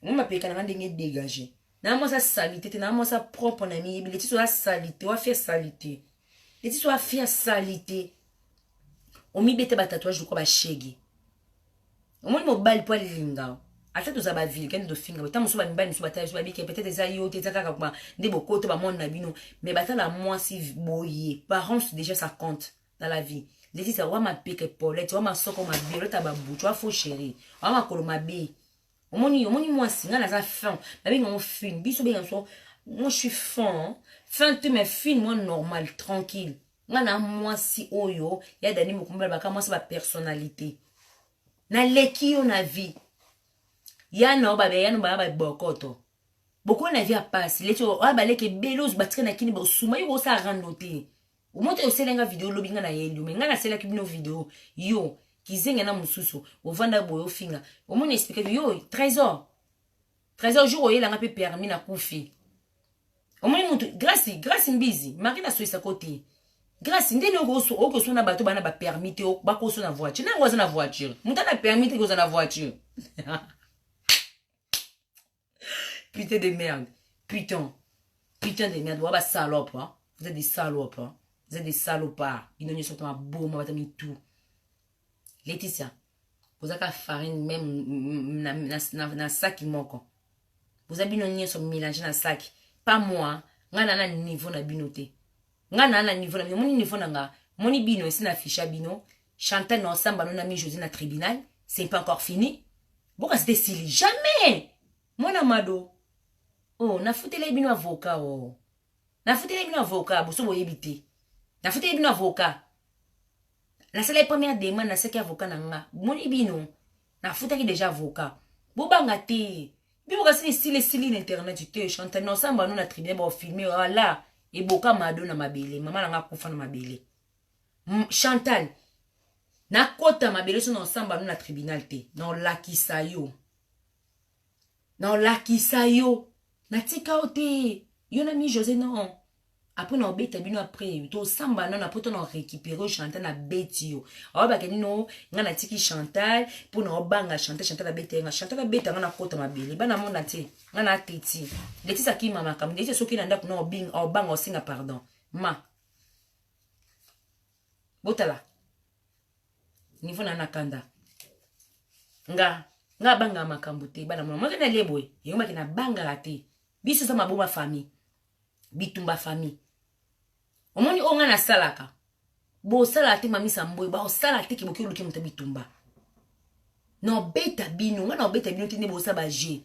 S1: omoni mapeka na nga ndenge dégage na mwasi asalite te na mwasi propre na miyebi letiso asalite wafia salite letiso afia salite omibeta batatouage lokola bashege omoni mobali mpo alinga ata toza bavile kende tofinga ta mosusu bamibali mosusu batala biso babike peut-être eza yo te eza kaka kuma nde bokoto bamone na bino mais batala mwasi boye parents déjà ça compte dans la vie Letisa wa mapeka epolete wa masoko mabe olota babutu wa faux chéri wa makolo mabe omoni omoni mwasi ngai naza fin babenga ngo fine biso benga biso moi je suis fin fin te mais fine moi normal tranquille nga na mwasi oyo ya dani mokumba baka mwasi ba personnalité naleki yo na vie ya na obabe ya no baya babokoto bokoyi na vie ya pasi leti oyo baleki ebele oyo batika na kini bosuma yo kosala rando te omoi te osala nga video olobi nga na yeli me nga nasalaki bino video yo kizenga na mosusu ovanda boye ofinga omoni explike yo trésor trésor jour oyelanga mpe permis na kufi omoni mutu grace grace mbizi mari nasoisako te grace ndeni okosona bato bana bapermis te bakosona voiture nango aza na voiture moto ana permis te koza na voiture putain de merde putain putain de merde wa basalope hein? vous êtes des salopes hein? vous êtes des salopards bino nyonso to maboma bata mitu Laetitia boza ka farine meme na, na, na, na saki moko boza bino nyonso mélange na saki pas moi ngai na na niveau na bino te ngai na na niveau na bino moni niveau na nga moni bino esi na afficha bino Chantal na osamba no na mi José na tribunal c'est pas encore fini boka c'était sili jamais mwana mado oh nafutela bino avocat oh nafutela bino avocat boso boyebi te nafutela bino avocat nasalaki première demande nasalaki avocat na nga moni bino nafutaki déjà avocat bobanga te bino kasi esili esili na internet te chantal nosamba no na tribunal bafilme wala eboka mado na mabele mama na nga akufa na mabele chantal nakota mabele so naosamba no na tribunal te naolakisa yo naolakisa yo natika yo te yo na mi josé non après na obeta bino après tosamba nano après to na récupérer yo chantal na beti yo aoyebaka nino nga natiki chantal mpo na obanga chantal chantal abeta ye nga chantal abeta nga nakota mabele bana mona te nga na teti letisa akima makambo letisa soki na ndako na obanga osenga pardon ma botala niveau na na kanda nga nga abangaka makambo te bana mona moke nalie boye yango bake nabangaka te biso eza maboma famille bitumba famille omoni oyo ngai nasalaka bosalaka te mamisa mboye baosala te ke boki oluki moto bitumba naobeta bino ngai naobeta bino te nde bosala baje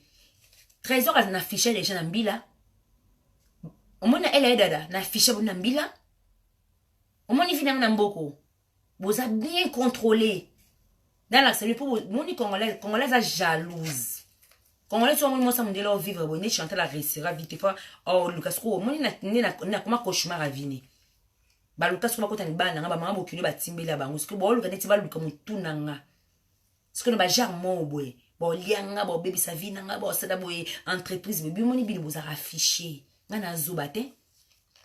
S1: trésor na fiche deja na mbila omoni na ela ye dada na fiche bino na mbila omoni vi nanga na mboko boza bien contrôlé nalakisa bino mpo moni congolais congolais aza jalouse congolais so omoni mwasi ya mondele ovivre boye nde chantal aresira vite fois oluka sikoyo omoni nde nakoma cauchemar avine baluka sikoyo bakota libala na nga bamama bokilo batimbeli ya bango sikoyo baoluka neti baluka motu na nga sikoyo na bagenre moko boye baolia nga baobebisa vie na nga baosala boye entreprise boye bimoni bino bozalaka affiche nga nazoba te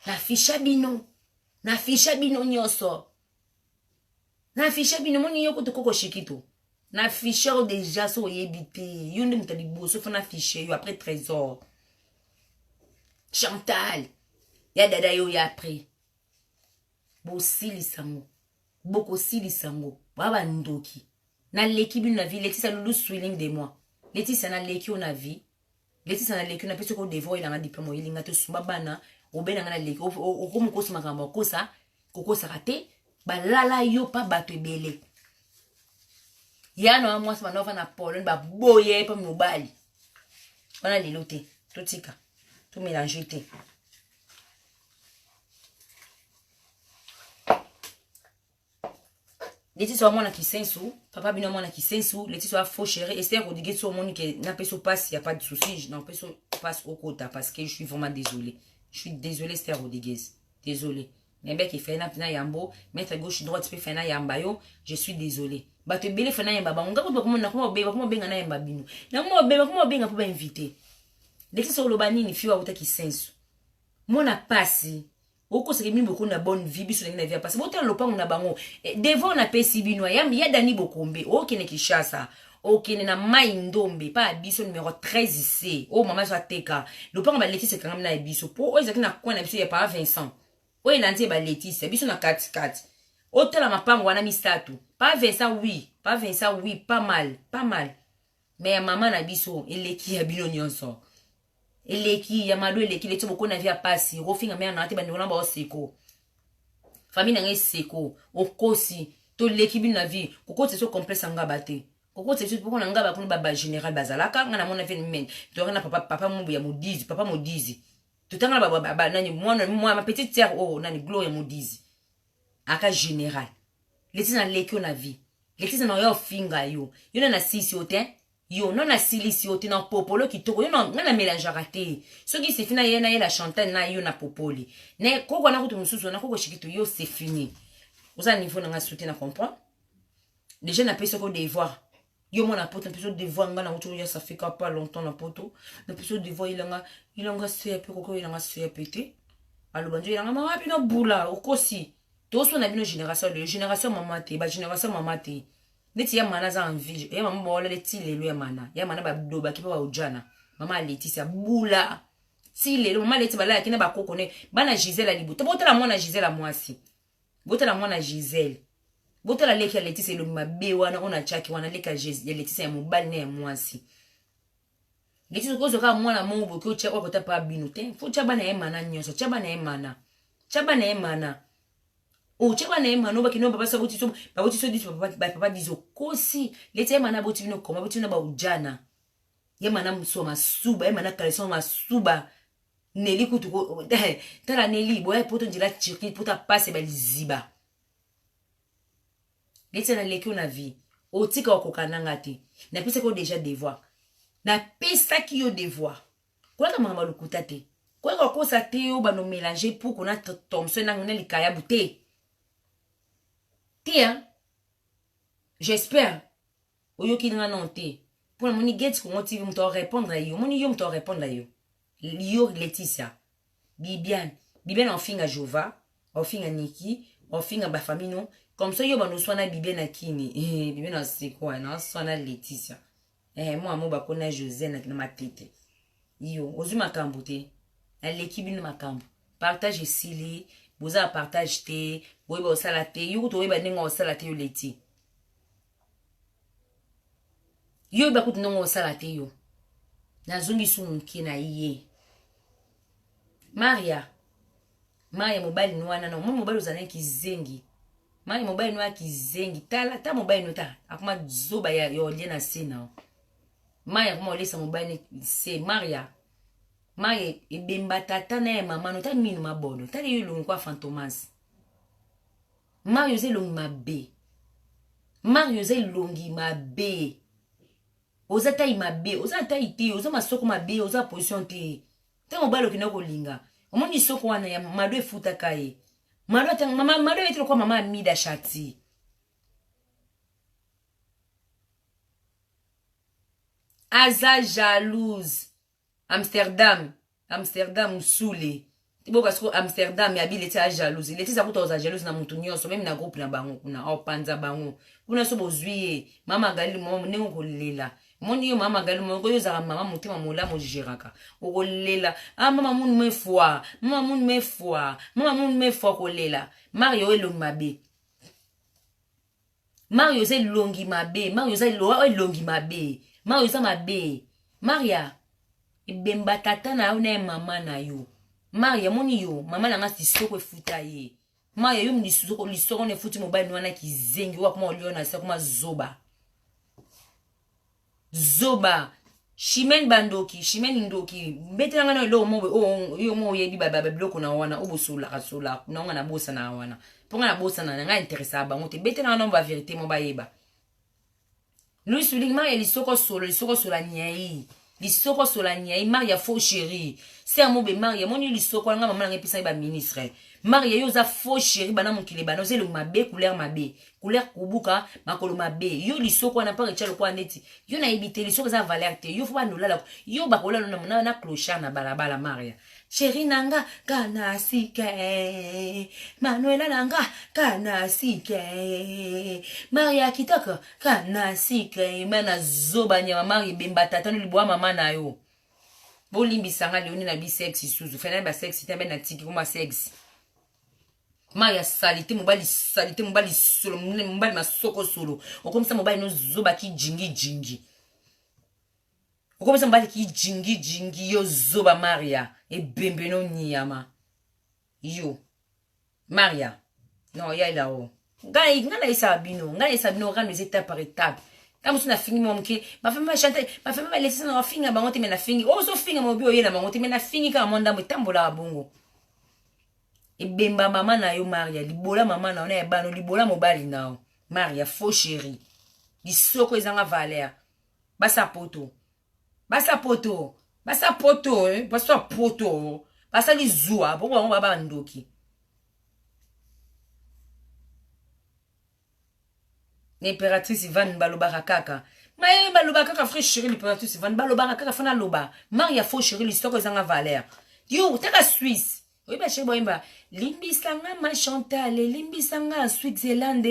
S1: naficha bino naficha bino nyonso naficha bino moni yo kutu koko shikito naficha yo deja so oyebi te yo nde moto ya liboso fo nafiche yo après trésor chantal ya dada yo ya après bosilisa ngo bokosilisa ngo ba bandoki naleki bino na vie letisa lulu swilling de moi letisa naleki yo na vie letisa naleki yo napesi ko devoir oyelanga diplome oyelinga te osumba bana obenanga naleki okomi kosa makambo okosa kokosaka te. Balala yo pa bato ebele. Ya na mwasi banda ofanda na Pologne baboye ye mpo mobali. Wana lelo te, totika. To mélanger te. Leticia wa mwana kisensu, papa bino mwana kisensu, Leticia wa faux chéri, Esther Rodriguez so omoni ke na peso passe, y a pas de souci, na peso passe okota parce que je suis vraiment désolé. Je suis désolé Esther Rodriguez. Désolé. Nayebaki efai na na yambo, maître gauche droite pe fai na yamba yo, je suis désolé. Bato ebele fai na yamba bango, ngako bakoma na koma obenga, bakoma obenga na yamba bino. Na koma obenga, bakoma obenga po ba inviter. Leticia oloba nini fi wa uta kisensu. Mona pasi. Okosaka bino boko na bonne vie biso ndenge na vie ya pasi. Botala lopango na bango. Eh, devant na pesi bino ya ya Dani Bokombe, okende Kinshasa. Okende na mai ndombe pa biso numero 13C. Oh mama zo ateka. Lopango ba Leticia ekangami na biso. Po oyo ezalaki na coin na biso ya pa Vincent. Oyo elandi ye ba Leticia biso na kati kati. Otala mapango wana misato. Pa Vincent oui, pa Vincent oui, pas mal, pas mal. Mais ya mama na biso eleki ya bino nyonso. Eleki ya mado eleki leti boko na vie ya pasi. Okofinga mère na te bandeko na ba oseko. Famille na ngai seko. Okosi toleki bino na vie. Kokotisa so complexe ngaba te. Kokotisa biso poko na ngaba kuna ba ba général bazalaka nga na mona vie men. Toyaka na papa papa mobu ya modizi, papa modizi. Totanga na ba, ba, ba nani mwana mwana ma petite sœur oh nani Gloria modizi. Aka général. Leti na leki yo na vie. Leti na yo finga yo. Yo na na sisi yo te. Yo non na silisi yo te na popolo kitoko. Yo na nga na mélangeaka te. Soki c'est fini na ye na ye la chantal na yo na popoli. Ne koko na kutu mususu na koko shikito yo c'est fini. Oza niveau na nga soutien na comprend. Déjà na pesi ko devoir. Yo mwana poto na pesi devoir nga na wuti ya ça fait pas longtemps na poto. Na pesi devoir ilanga ilanga CAP koko ilanga CAP te. Aloba njo ilanga mama bino bula okosi. Toso na bino génération le génération mama te ba génération mama te. Neti ya mana za en vie. Ya mama ba le ti lelo ya mana. Ya mana ba doba ki pa ujana. Mama Laetitia bula. Ti lelo mama Laetitia balaya kina ba koko ne bana Gisèle alibu. Tobotala mwana Gisèle mwasi. Botala mwana Gisèle. Botala leki ya Laetitia elongi mabe wana oyo natiaki wana leki ya Laetitia ya mobali na ya mwasi. Laetitia okozwa kaka mwana moko boye otia oyo kota pa bino te. Fo tia bana ye mana nyonso, tia bana ye mana. Tia bana ye mana. O tia bana ye mana obaki no papa so boti so baboti so diso papa ba papa diso kosi. Laetitia ye mana boti bino koma boti bino ba ujana. Ye mana muso masuba, ye mana caleçon masuba. Nelly kutu ko tala Nelly boya poto nzela Turquie poto apase ba liziba. Leti na leki na vie. Otika okoka nanga te. Napesaki yo déjà devoir. Napesaki yo devoir. Kolaka makambo ya lokuta te. Koyaka kokosa te yo bano mélanger puku na Thomson na na likayabu te. Te hein. J'espère oyoki nga non te. Mpo namoni Gates Congo TV moto arépondre yo. Omoni yo moto arépondre yo. Yo Laetitia. Bibiane. Bibiane ofinga Jova, ofinga Niki, ofinga ba famille non. Comme ça yo bando swana Bibiane na kini. Eh Bibiane asekwa na swana Laetitia. Eh moi mo bakona José na na matete. Yo ozwi makambo te. Aleki bino makambo. Partage esili, boza partage te, boyeba osala te, yo kutu oyeba ndenge osala te yo Leti. Yo oyeba kutu ndenge osala te yo. Nazongi su moke na ye. Maria, Maria mobali no wana no, mobali ozala na kizengi. Maria mobali no ya kizengi. Tala ta mobali no ta, akoma zoba ya yo lie na se na. Maria akoma olesa mobali se Maria. Maria ebemba tata na ya mama no ta minu mabodo. Tala yo elongi kwa fantomas. Mario oza elongi mabe. Mario oza elongi mabe. Oza tai mabe, oza tai te, oza masoko mabe, oza position te. Ntango mobali okenda kolinga, omoni lisoko wana ya mado efutaka ye. Mado atanga mama mado yete lokola mama Amida Shati. Aza jalouse. Amsterdam, Amsterdam Sule. Boka siko Amsterdam ya bi Leticia a jalouse. Leticia kuta oza jalouse na mutu nyonso, meme na groupe na bango kuna, au panza bango. Kuna so bozwi ye, mama Galili mama ndenge okolela. Omoni yo mama Galili moko yo ozalaka mama motema molamu ogeraka. Okolela, ah mama munu me foi, mama munu me foi, mama munu me foi kolela. Mario elongi mabe. Mario oza elongi mabe, Mario oza elongi mabe, Mario oza mabe. Maria ebemba tata na yo na ye mama na yo. Maria moni yo, mama na nga sisoko efuta ye. Maya yo lisoko lisoko na efuti mobali wana kizengi oyo akoma olio na se akoma zoba zoba Chimène bandoki Chimène ndoki betela nga na eloko moko oyo yo moko oyebi ba biloko na wana oyo bosololaka sololaka kuna nga nabosana wana mpo nga nabosana na nga interesaka bango te betela nga na ba verité mo bayeba Louis Suling Maria lisoko solo lisoko sola nyei lisoko sola nyei Maria faux chérie ser mobe Maria moni lisoko nga mama nanga epesaki ba ministre Maria yo oza faux chérie bana mokili bana oza elongi mabe couleur mabe couleur kubuka makolo mabe yo lisoko wana mpaka etya lokola neti yo nayebi te lisoko eza valeur te yo fo banda olala yo bakolala na, na, na clochard na balabala Maria Chérie nanga kana sike Manuela nanga kana sike Maria kitoko kana sike mana zoba nyama Maria bemba tata no libwa mama na yo bolimbisa nga leoni na bi sexe susu fena ba sexe te na tiki koma sexe Maria salite mobali salite mobali solo mobali masoko solo okomisa mobali no zoba ki jingi jingi okomisa mobali kijingijingi yo zoba maria ebembe no niyama yo maria non yaila o ngai ngai nayesaka bino ngai nayesaka bino rando eza étape par étape ntango mosusu nafingi mwa moke bafami bachante bafami balekisa na bafinga bango te me nafingi ozofinga mobi oyela bango te me nafingi kaka mwa ndambo etambolaka bongo ebemba mama na yo maria libola mama na yo na ya bano libola mobali na yo maria faux chéri lisoko ezanga valeur basa poto basa poto basa poto eh? basa poto basali zuwa bongo bango baba bandoki l'impératrice Ivan balobaka kaka maye balobaka kaka frère chéri l'impératrice Ivan balobaka kaka fana loba maria faux chéri lisoko ezanga valeur yo taka Suisse Oyeba chez boyemba limbisa nga ma Chantal limbisa nga Switzerland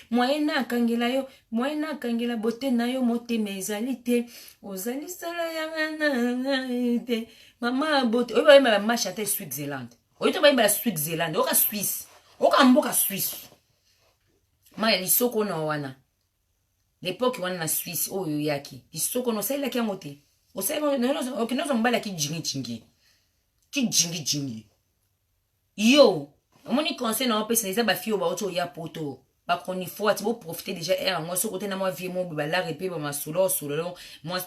S1: moyen na kangela yo moyen na kangela bote na yo motema ezali te ozali sala ya nga na te mama bote oyeba oyemba ma Chantal Switzerland oyo to bayemba Switzerland oka Suisse oka mboka Suisse maya lisoko na wana l'époque wana na Suisse oyo oyaki lisoko na osalelaki yango te osalelaki okende mobali akijingijingi kijingijingi yo omoni conseil na opesa eza bafille oyo bauti oya poto bachronifoite boprofite déjà heure yango soki ote na mwa vie mobe balare mpe bamasolo osololo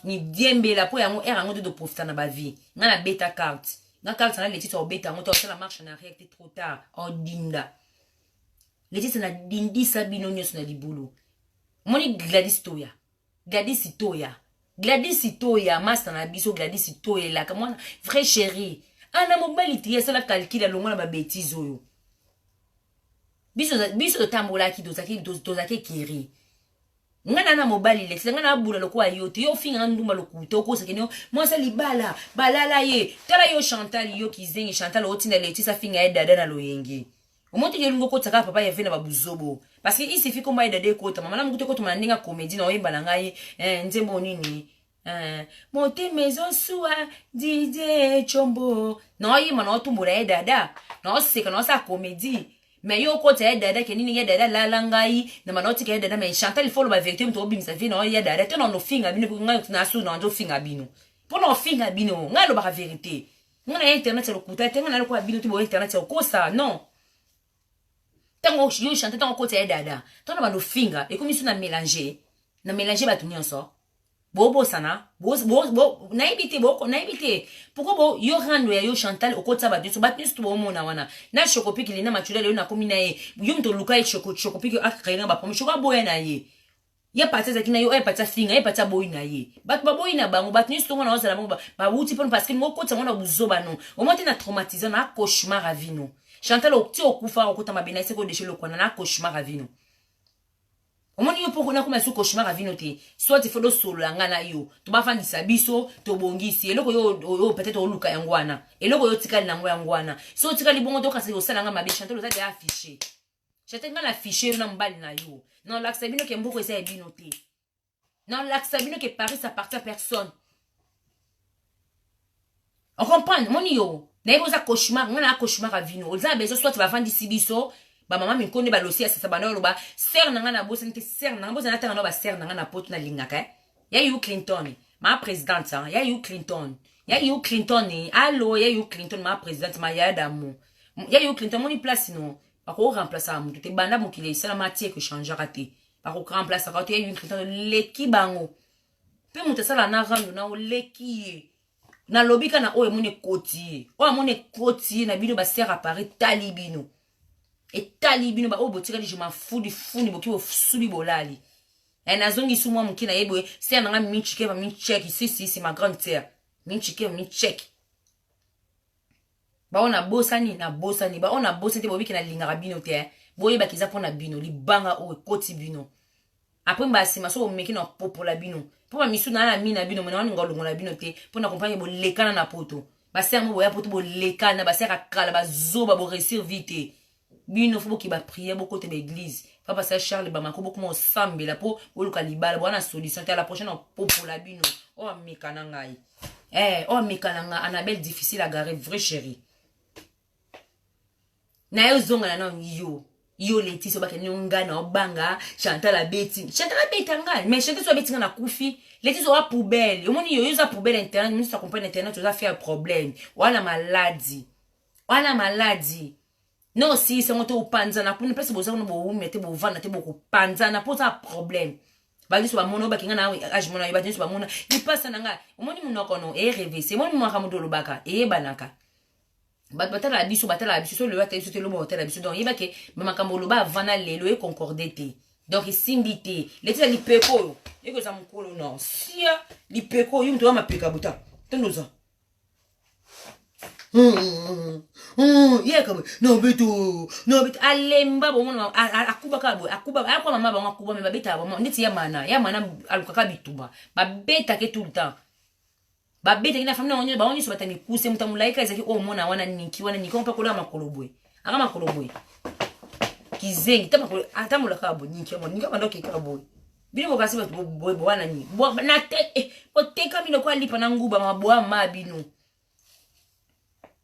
S1: midiembela mpo yango heure yango nde toprofita na bavie ngai nabeta carte nga carte na letiti obeta yango to osala marche en arrière te trop tard odinda letiti na dindisa bino nyonso na libulu omoni gladys toya Gladys Toya Gladys Toya masta na biso Gladys Toya elaka mwana vrai chéri ana mobali te asala calcul alongwa na ba bêtises oyo biso biso totambolaki tozalaki tozalaki ekiri nga na na mobali lekisa nga na abula lokola yo te yo ofinga nga ndumba lokuta okosaki no mwasi libala balala ye tala yo chantal yo kizengi chantal otinda letisa finga ye dada na loyenge Omoni te olingi okotisa kaka papa Herve na ba buzobo parce que il suffit komba ye dada ekota mama na mokuta ekotama na ndenge ya comédie na oyemba na ngai eh, nzembo nini eh, motema ezosuwa Didier Chombo na oyemba na otumbola ye dada na oseka na osala comédie mais yo okotisa ye dada ke nini ye dada lala ngai na mana otika ye dada mais Chantal il faut loba vérité moto obimisa vie na ye dada te na ofinga bino ngai na su na ofinga bino mpo na ofinga bino ngai alobaka vérité nga na internet ya lokuta te nga na lokola bino te boye internet ya kokosa non ntango yo chante ntango okota ya dada ntango na bando finga ekomi so na mélange na mélange bato nyonso bobosana nayebi te nayebi te pourquoi bo yo rando ya yo chantal okotisa bato nyonso bato nyonso to bomona wana na chocopiki lina machula lelo nakomi na ye yo moto oluka ye chocopiki akakaye nga bapromi choko aboya na ye ye parti azalaki na yo oyo parti afinga ye parti aboyi na ye bato baboyi na bango bato nyonso tongo na ozala bango bawuti mpona parce que ngo okotisa ngo na buzoba no omoi te na traumatise na cauchemar a vino chantal ti okufa okota mabe na eseko odeshe lokwana na cauchemar a vino omoni yo mpo nakoma su cauchemar a vino te soit ifo dosolola nga na yo tobafandisa biso tobongisi eloko yo oyo peut-être oluka yango wana eloko yo otikali nango yango wana so otikali bongo tokasi osala nga mabe chantal oza deja affiche Chate nga na fiche yo na mobali na yo. Na olakisa bino ke mboko eza ya bino te. Na olakisa bino ke Paris appartient à personne. On comprend moni yo. Na oza cauchemar, nga na cauchemar à vino. Oza besoin soit bavandisi biso ba mama minkonde balosi ya sasa bana oloba sœur na nga na bosani te sœur na nga bosana tanga na ba sœur na nga na poto na lingaka eh. Ya you Clinton, ma présidente hein, ya you Clinton. Ya you Clinton, allo ya you Clinton ma présidente ma ya d'amour. Ya you Clinton moni place no. Bakoremplaçaka motu te. Banda mokili esalama ti ekochangeaka te. Bakoremplaçaka te une chrétien oleki bango. Mpe moto asala na rando na oleki ye. Nalobi kaka na oyo emoni ekoti ye. Oyo amoni ekoti ye na bino basere appareil tali bino. Etali bino ba oyo botikali je m'en fous du funi boki bosubi bolali. Eh nazongi su mwa moke na ye boye sere na nga michike ba micheke si si si ma grande sœur. Michike micheke. Baoyo nabosani nabosani baoyo nabosani te bobiki nalingaka bino te eh. Boyebaki eza mpo na bino libanga oyo ekoti bino. Après mbala nsima soki omeki na popola bino mpo bamisu na na mina bino mena waninga olongola bino te mpo na comprendre bolekana na poto basere mo boya poto bolekana basere ya kala bazoba boresir vie te bino fo boke bapriere bokota baeglise papa sa Charles Bamako bokoma osambela mpo boluka libala bowana solution te à la prochaine opopola bino oyo ameka na ngai eh oyo ameka na ngai Annabelle difficile à garer vrai chérie na yo ozongana na yo yo Leticia obakende yo ngai na obanga Chantal abeti Chantal abeta ngai mais Chantal so abeti ngai nakufi Leticia owa poubelle omoni yo yo oza poubelle internet miso comprendre internet oza faire problème wana maladi wana maladi na osilisa yango te opanzana kuna place boza kuna bowumia te bovanda te bokopanzana mpo oza problème bato nyonso bamona oyo bakinga na age mona yo bato nyonso bamona lipasa na ngai omoni monoko no erevese omoni makambo tolobaka eyebanaka bato batalaka biso batalaka biso so lelo atali biso te loba otala biso donc yeba ke makambo oloba avant na lelo econcorde te donc esimbi te letisa lipeko oyo ekozwa mokolo no sia lipeko oyo moto wa mapeka buta tondoza yeka boye no beto no beto alemba bomona akubaka boye akuba akwa mama bango akuba me babetaka bango ndeti ya mana ya mana alukaka bituba babetake tout le temps babetaki na famille na bango nyonso bata mikuse moto ya molai kaka ezalaki oyo omona wana niki wana niki mpe akolaka makolo boye aka makolo boye kizengi ta makolo atambolaka boye niki yango niki abanda okekaka boye bino bokasi bato boye bowana nini na te eh, botekami lokola lipa na nguba mabwa ma bino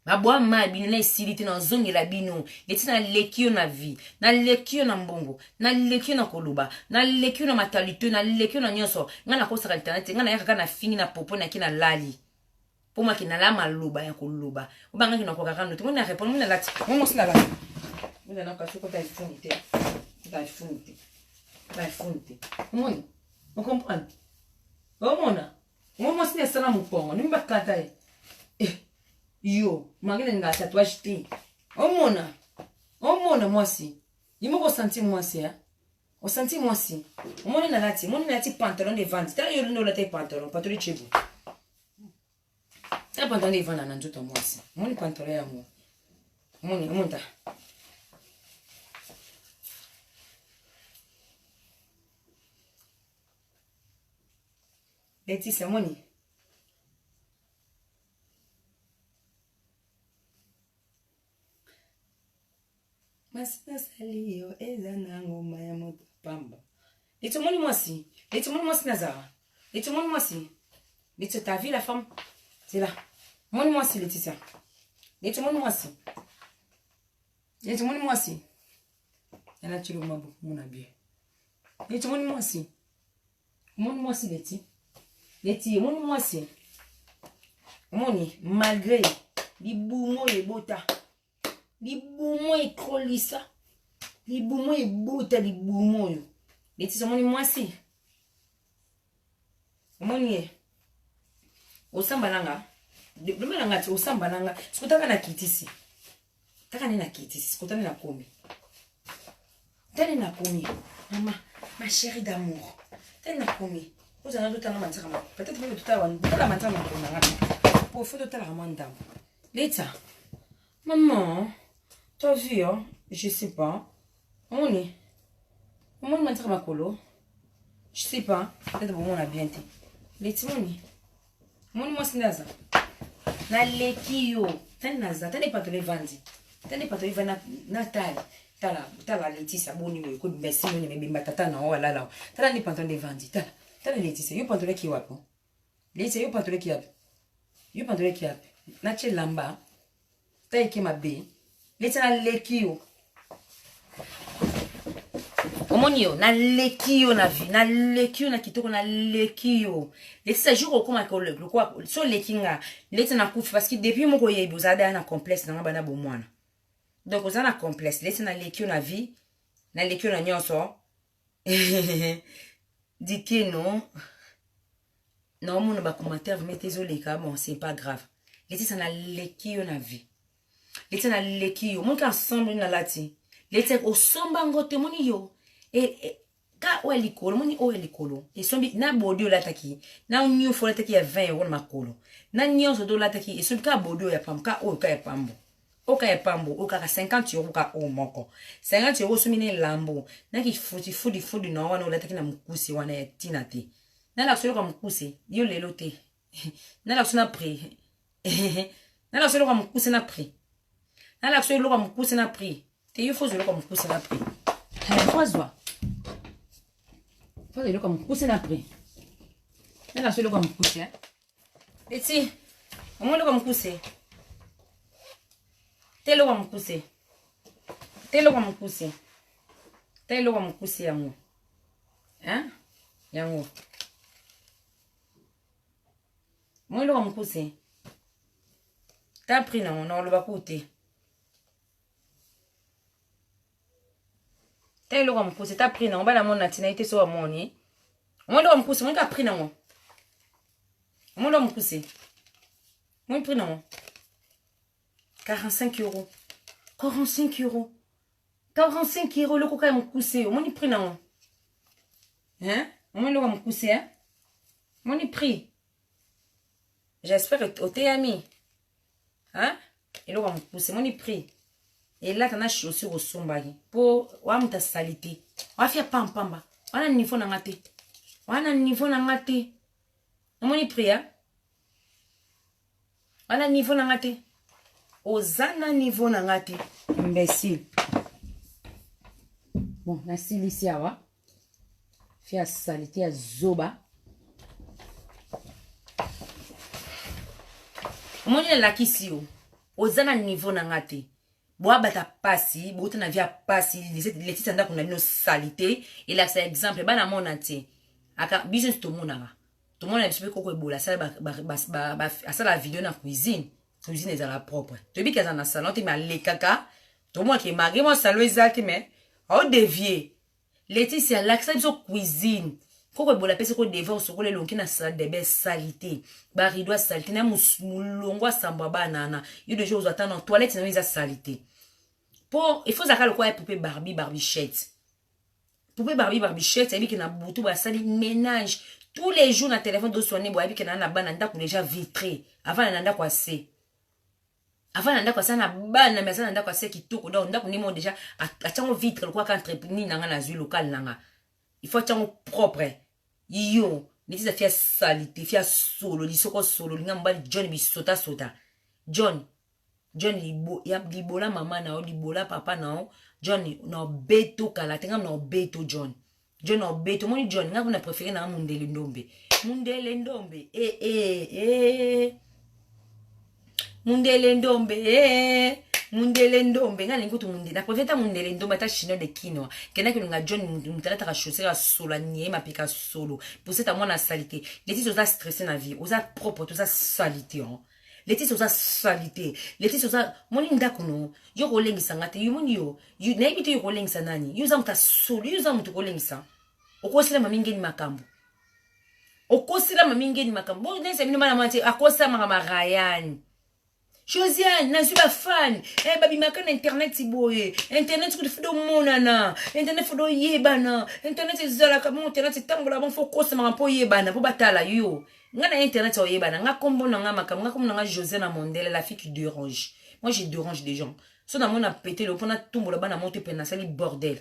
S1: mabwa ma bino na esili te nazongela bino neti naleki yo na vie naleki yo na mbongo naleki yo na koloba naleki yo na matalite naleki yo na nyonso ngai nakosaka internet ngai nayaka kaka na fingi na popo naki nalali mpo maki nala maloba ya koloba obangaki nakoka kaka note moi na répondre moi nalati moi mosi nalati moi nanaka soki ota ifuni te ota ifuni te ota ifuni te omoni ocomprendre omona Moi mwasi na esala mokongo ndenge bakata ye eh, yo mangi nalingaka tatouage te omona omona mwasi ye moko osanti mwasi eh? osanti mwasi omoni nalati omoni nalati pantalon de vente tala yo nde olata pantalon pantalon echebu tala pantalon evanda na nzoto ya mwasi omoni pantalon yango omoni omoni ta Leticia moni masi nasali yo eza na ngoma ya moto pamba Leti omoni mwasi Leti omoni mwasi nazara Leti omoni mwasi Leti ta vu la femme c'est là omoni mwasi Leticia Leti omoni mwasi Leti omoni mwasi nalati eloko maboko mona bien Leti omoni mwasi omoni mwasi Leti Leti omoni mwasi omoni malgré libumu oyo ebota libumu ekolisa libumu ebota libumu oyo Leti omoni mwasi omoni ye osamba nanga loba nanga ti osamba nanga sikotaka na kitisi taka nde na kitisi sikota nde nakomi tani nakomi mama ma chérie d'amour tani nakomi ozala totanga manzaka peut-être mpe totala manzaka makolo na nga po fo totalaka mwa ndambo leta maman t'as vu hein? Je sais pas omoni omoni manzaka makolo je sais pas peut-être bomona bien te leti moni omoni mwasi nde aza naleki yo tani naza tani epatolo evandi tani epatolo evandi natali tala tala Leticia boni boye ko mbesi moni mebimba tata na oyo alala tala nde pantalon nde evandi tala tala Leticia yo pantalon eki wapi Leticia yo pantalon eki wapi yo pantalon eki wapi natie elamba ta eke mabe Leticia naleki yo omoni yo naleki yo na vie naleki yo na kitoko naleki yo Leticia jour okoma lokola so oleki nga Leticia nakufi parce que depuis moko oyebi ozala daya na complexe nanga bana bomwana. Donc oza na complexe. Lesi naleki yo na vie, naleki yo na nyonso. Dikeno naomona bacommentaire vraimen te ezoleka. Bon, c'est pas grave. Letisa, naleki yo na vie. Letisa, naleki yo. Omoni ka ensemble nalati. Letisa, osomba yango te. Omoni yo e, e, ka oyo ya likolo, omoni oyo ya likolo esombi na bodi olataki na nyonso olataki ya 20 euro na makolo na nyonso to olataki esombi ka bodi oyo ya pambo, ka oyo ka ya pambo, oyo ka ya pambo, oyo kaka 50 euro, ka oyo moko 50 euro osombi na elambo na kifutifudifudi na wana olataki na mokusi wana ya ntina te. Nalakisa eloko ya mokuse yo lelo te. Nalakisa na prix, nalakisa eloko ya mokuse na prix, nalakisa eloko ya mokuse na prix te. Yo fozwa eloko ya mokuse na prix, fozwa, fozwa eloko ya mokuse na prix. Nalakisa eloko ya mokuse eti. Omoni eloko ya mokuse te, eloko ya mokuse te, eloko ya mokuse te, eloko ya mokuse yango, hein? Yango moi eloko ya mokuse ta prix nango na oloba ku te. Ta eloko ya mokuse, ta prix nango. Bana mona ntina ye te. So bamoni, omoni eloko ya mokuse, omoni ka prix nango. Omoni eloko ya mokuse, omoni prix nango 45 euros, 45 euros, 45 euros eloko kaka ya mokuse. Omoni prix nango, hein? Omoni eloko ya mokuse, hein? Omoni prix. J'espère oteyami, hein? Eloko ya mokuse, omoni prix. Elata na chaussure osombaki mpo wa moto asali te, wafia pampamba wana niveau na nga te, wana niveau na nga te. Omoni prix ya wana, niveau na nga te, oza na niveau na nga te, imbécile. Bon, nasilisi awa. Fi ya salite ya zoba. Omoni, nalakisi yo, oza na niveau na nga te. Boabata pasi, bouta na vie ya pasi. Letisa, ndako na bino salite, elakisa exemple bana mona te. Aka biso nyonso tomonaka, tomona biso mpe koko ebola asala video na cuisine. Cuisine ezala propre, toyebi ke aza na salon te, me alekaka, tomonake malgré mwa salon eza te, mais aodévier. Leticia, alakisa biso cuisine. Koko ebola apesi ko devoir osokola elongi na salle de bain salite, barideau salite na molongo asambwa banana. Yo deja ozwa ata na toilette na yo eza salite. Mpo il faut ozalaka lokola ya poupée Barbie, Barbichette, poupée Barbie, Barbichette. Ayebi ke na butu basali ménage tous les jours na téléphone doswane boye. Ayebi ke na bana, ndako déjà vitré. Avanda na ndako ase, avant na ndako aza na bana, me aza na ndako ase kitoko. Donc ndako ndemo déjà atiango vitre lokola ka entreprise na nga nazwi local na nga. Il faut atiango propre. Yo neti eza fi ya salite, fi ya solo lisoko solo linga mobali John bisotasota. John, John libo, ya, libola mama na yo, libola papa na yo. John na obeto kala te, nga na obeto. John, John na obeto. Omoni John, nga kuna préféré na nga mundele ndombe, mundele ndombe, eh, eh, eh. Mundele ndombe, eh. Mundele ndombe, nga nalingi kutu mundele na préféré ta mundele ndombe, ata chinois de kinoa. Kendaki olinga John, mutu alataka chaussure ya solo, anie mapeka solo, poseta mwana salite. Letisi, oza stressé na vie, oza propre te, oza salite, hein? Letisi, oza salite. Letisi, oza moni ndako no. Yo kolengisa nga te. Yo moni yo, nayebi te yo kolengisa nani. Yo oza moto asolo, yo oza moto kolengisa. Okosela mami ngeni makambo, okosela mami ngeni makambo. Bonesa bino bana mwana te, akosela makambo ya Ryan. Josiane, nazwi bafan eh, babimaka na internet boye. Internet kutu fude omonana, internet fude oyebana, internet ezalaka bongo, internet etambola bongo. Fo kosamaka mpo oyebana, mpo batala yo. Nga na internet oyebana, nga kombo na nga makambo, nga kombo na nga Josiane na mondele, la fille qui dérange. Moi je dérange des gens. So namona petelo mpo natumbola bana moto mpe nasali bordel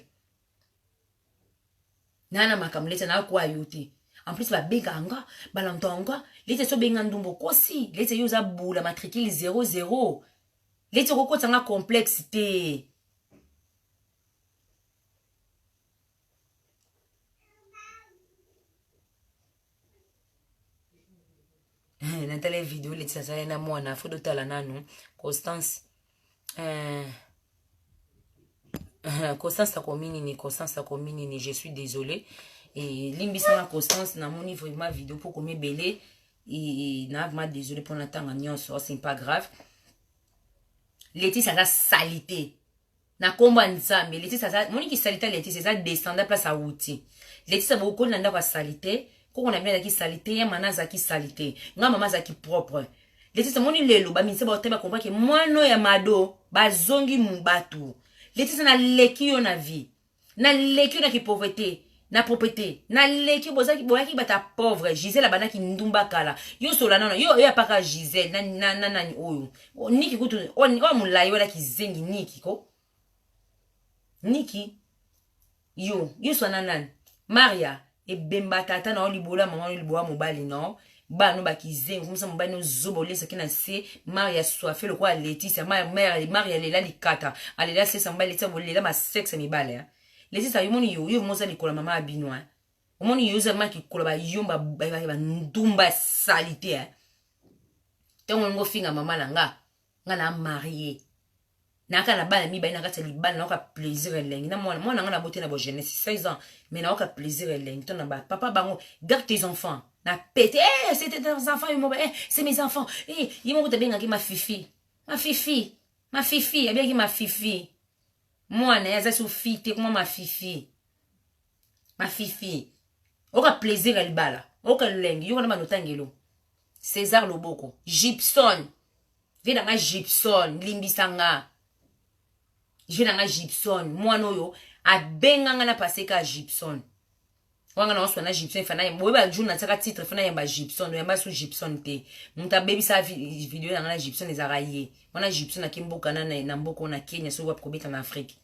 S1: naa na makambo. Leti nakoya yo te. En plus babengaka nga, balantaka nga. Leti so obenga ndumba, okosi. Leti, yo oza bula matricule 00. Leti, okokotisa nga complexe te. Natala video leti asali na mwana. Fo totala nanu Constance. Constance akomi nini? Constance akomi nini? Je suis désolé, limbisanga Constance. Namoni vraiment video mpo komi ebele, na vraiment désolé mpona ntanga nyonso. C'est pas grave. Letisi aza salite. Na kombo ya Nzambe, Leticia aza moniki salite ya Leticia eza descendant place awuti. Leticia bokoli na ndako ya salite, koko na bino azalaki salite, ya mana azalaki salite, nga mama azalaki propre. Leticia moni lelo ba ministre ba ba comprendre que mwana ya Mado bazongi batu. Leticia na leki yo na vie. Na leki yo na ki pauvreté. Na propreté. Na leki bozaki boyaki bata pauvre. Gisèle abandaki ndumba kala. Yo sola nano yo yo apaka Gisèle na na na nani oyo. Niki kutu oyo mulayi wana kizengi niki ko. Niki yo yo swana nani? Maria ebemba tata na yo libola mama yo libola mobali no bana bakizengi komisa mobali no zoba olesaki na se maria soife lokola leticia maria, maria alela likata alela sesa mobali leticia bolela masexe mibale eh? Leticia yo moni yo yo moza likola mama ya bino eh? Omoni yo oza maki kola ba yomba ba ndumba salite eh? Ntango olingi ofinga mama na nga nga na marie nayaka na bana mibale na kati ya libala nayoka plaisir elengi na mwana mwana nga nabote na bo jeunesse 16 ans mais nayoka plaisir elengi to na ba papa bango garde tes enfants na pete eh, c'est tes enfants yo moko eh, c'est mes enfants eh, ye moko tabengaki ma fifi ma fifi ma fifi abengaki ma fifi mwana ye aza so fi te kuma ma fifi ma fifi oka plaisir ya libala oka elengi yoka na banotangelo César Loboko Gibson vie na nga Gibson limbisa nga vie na nga Gibson mwana oyo abenga nga na paseka Gibson wanga na oswa na Gibson fana boye ba jour natiaka titre fana yamba Gibson yamba su Gibson te moto abebisa video na nga na Gibson ezalaka ye wana Gibson ake mboka na na mboka na Kenya soki wapi kobeta na Afrique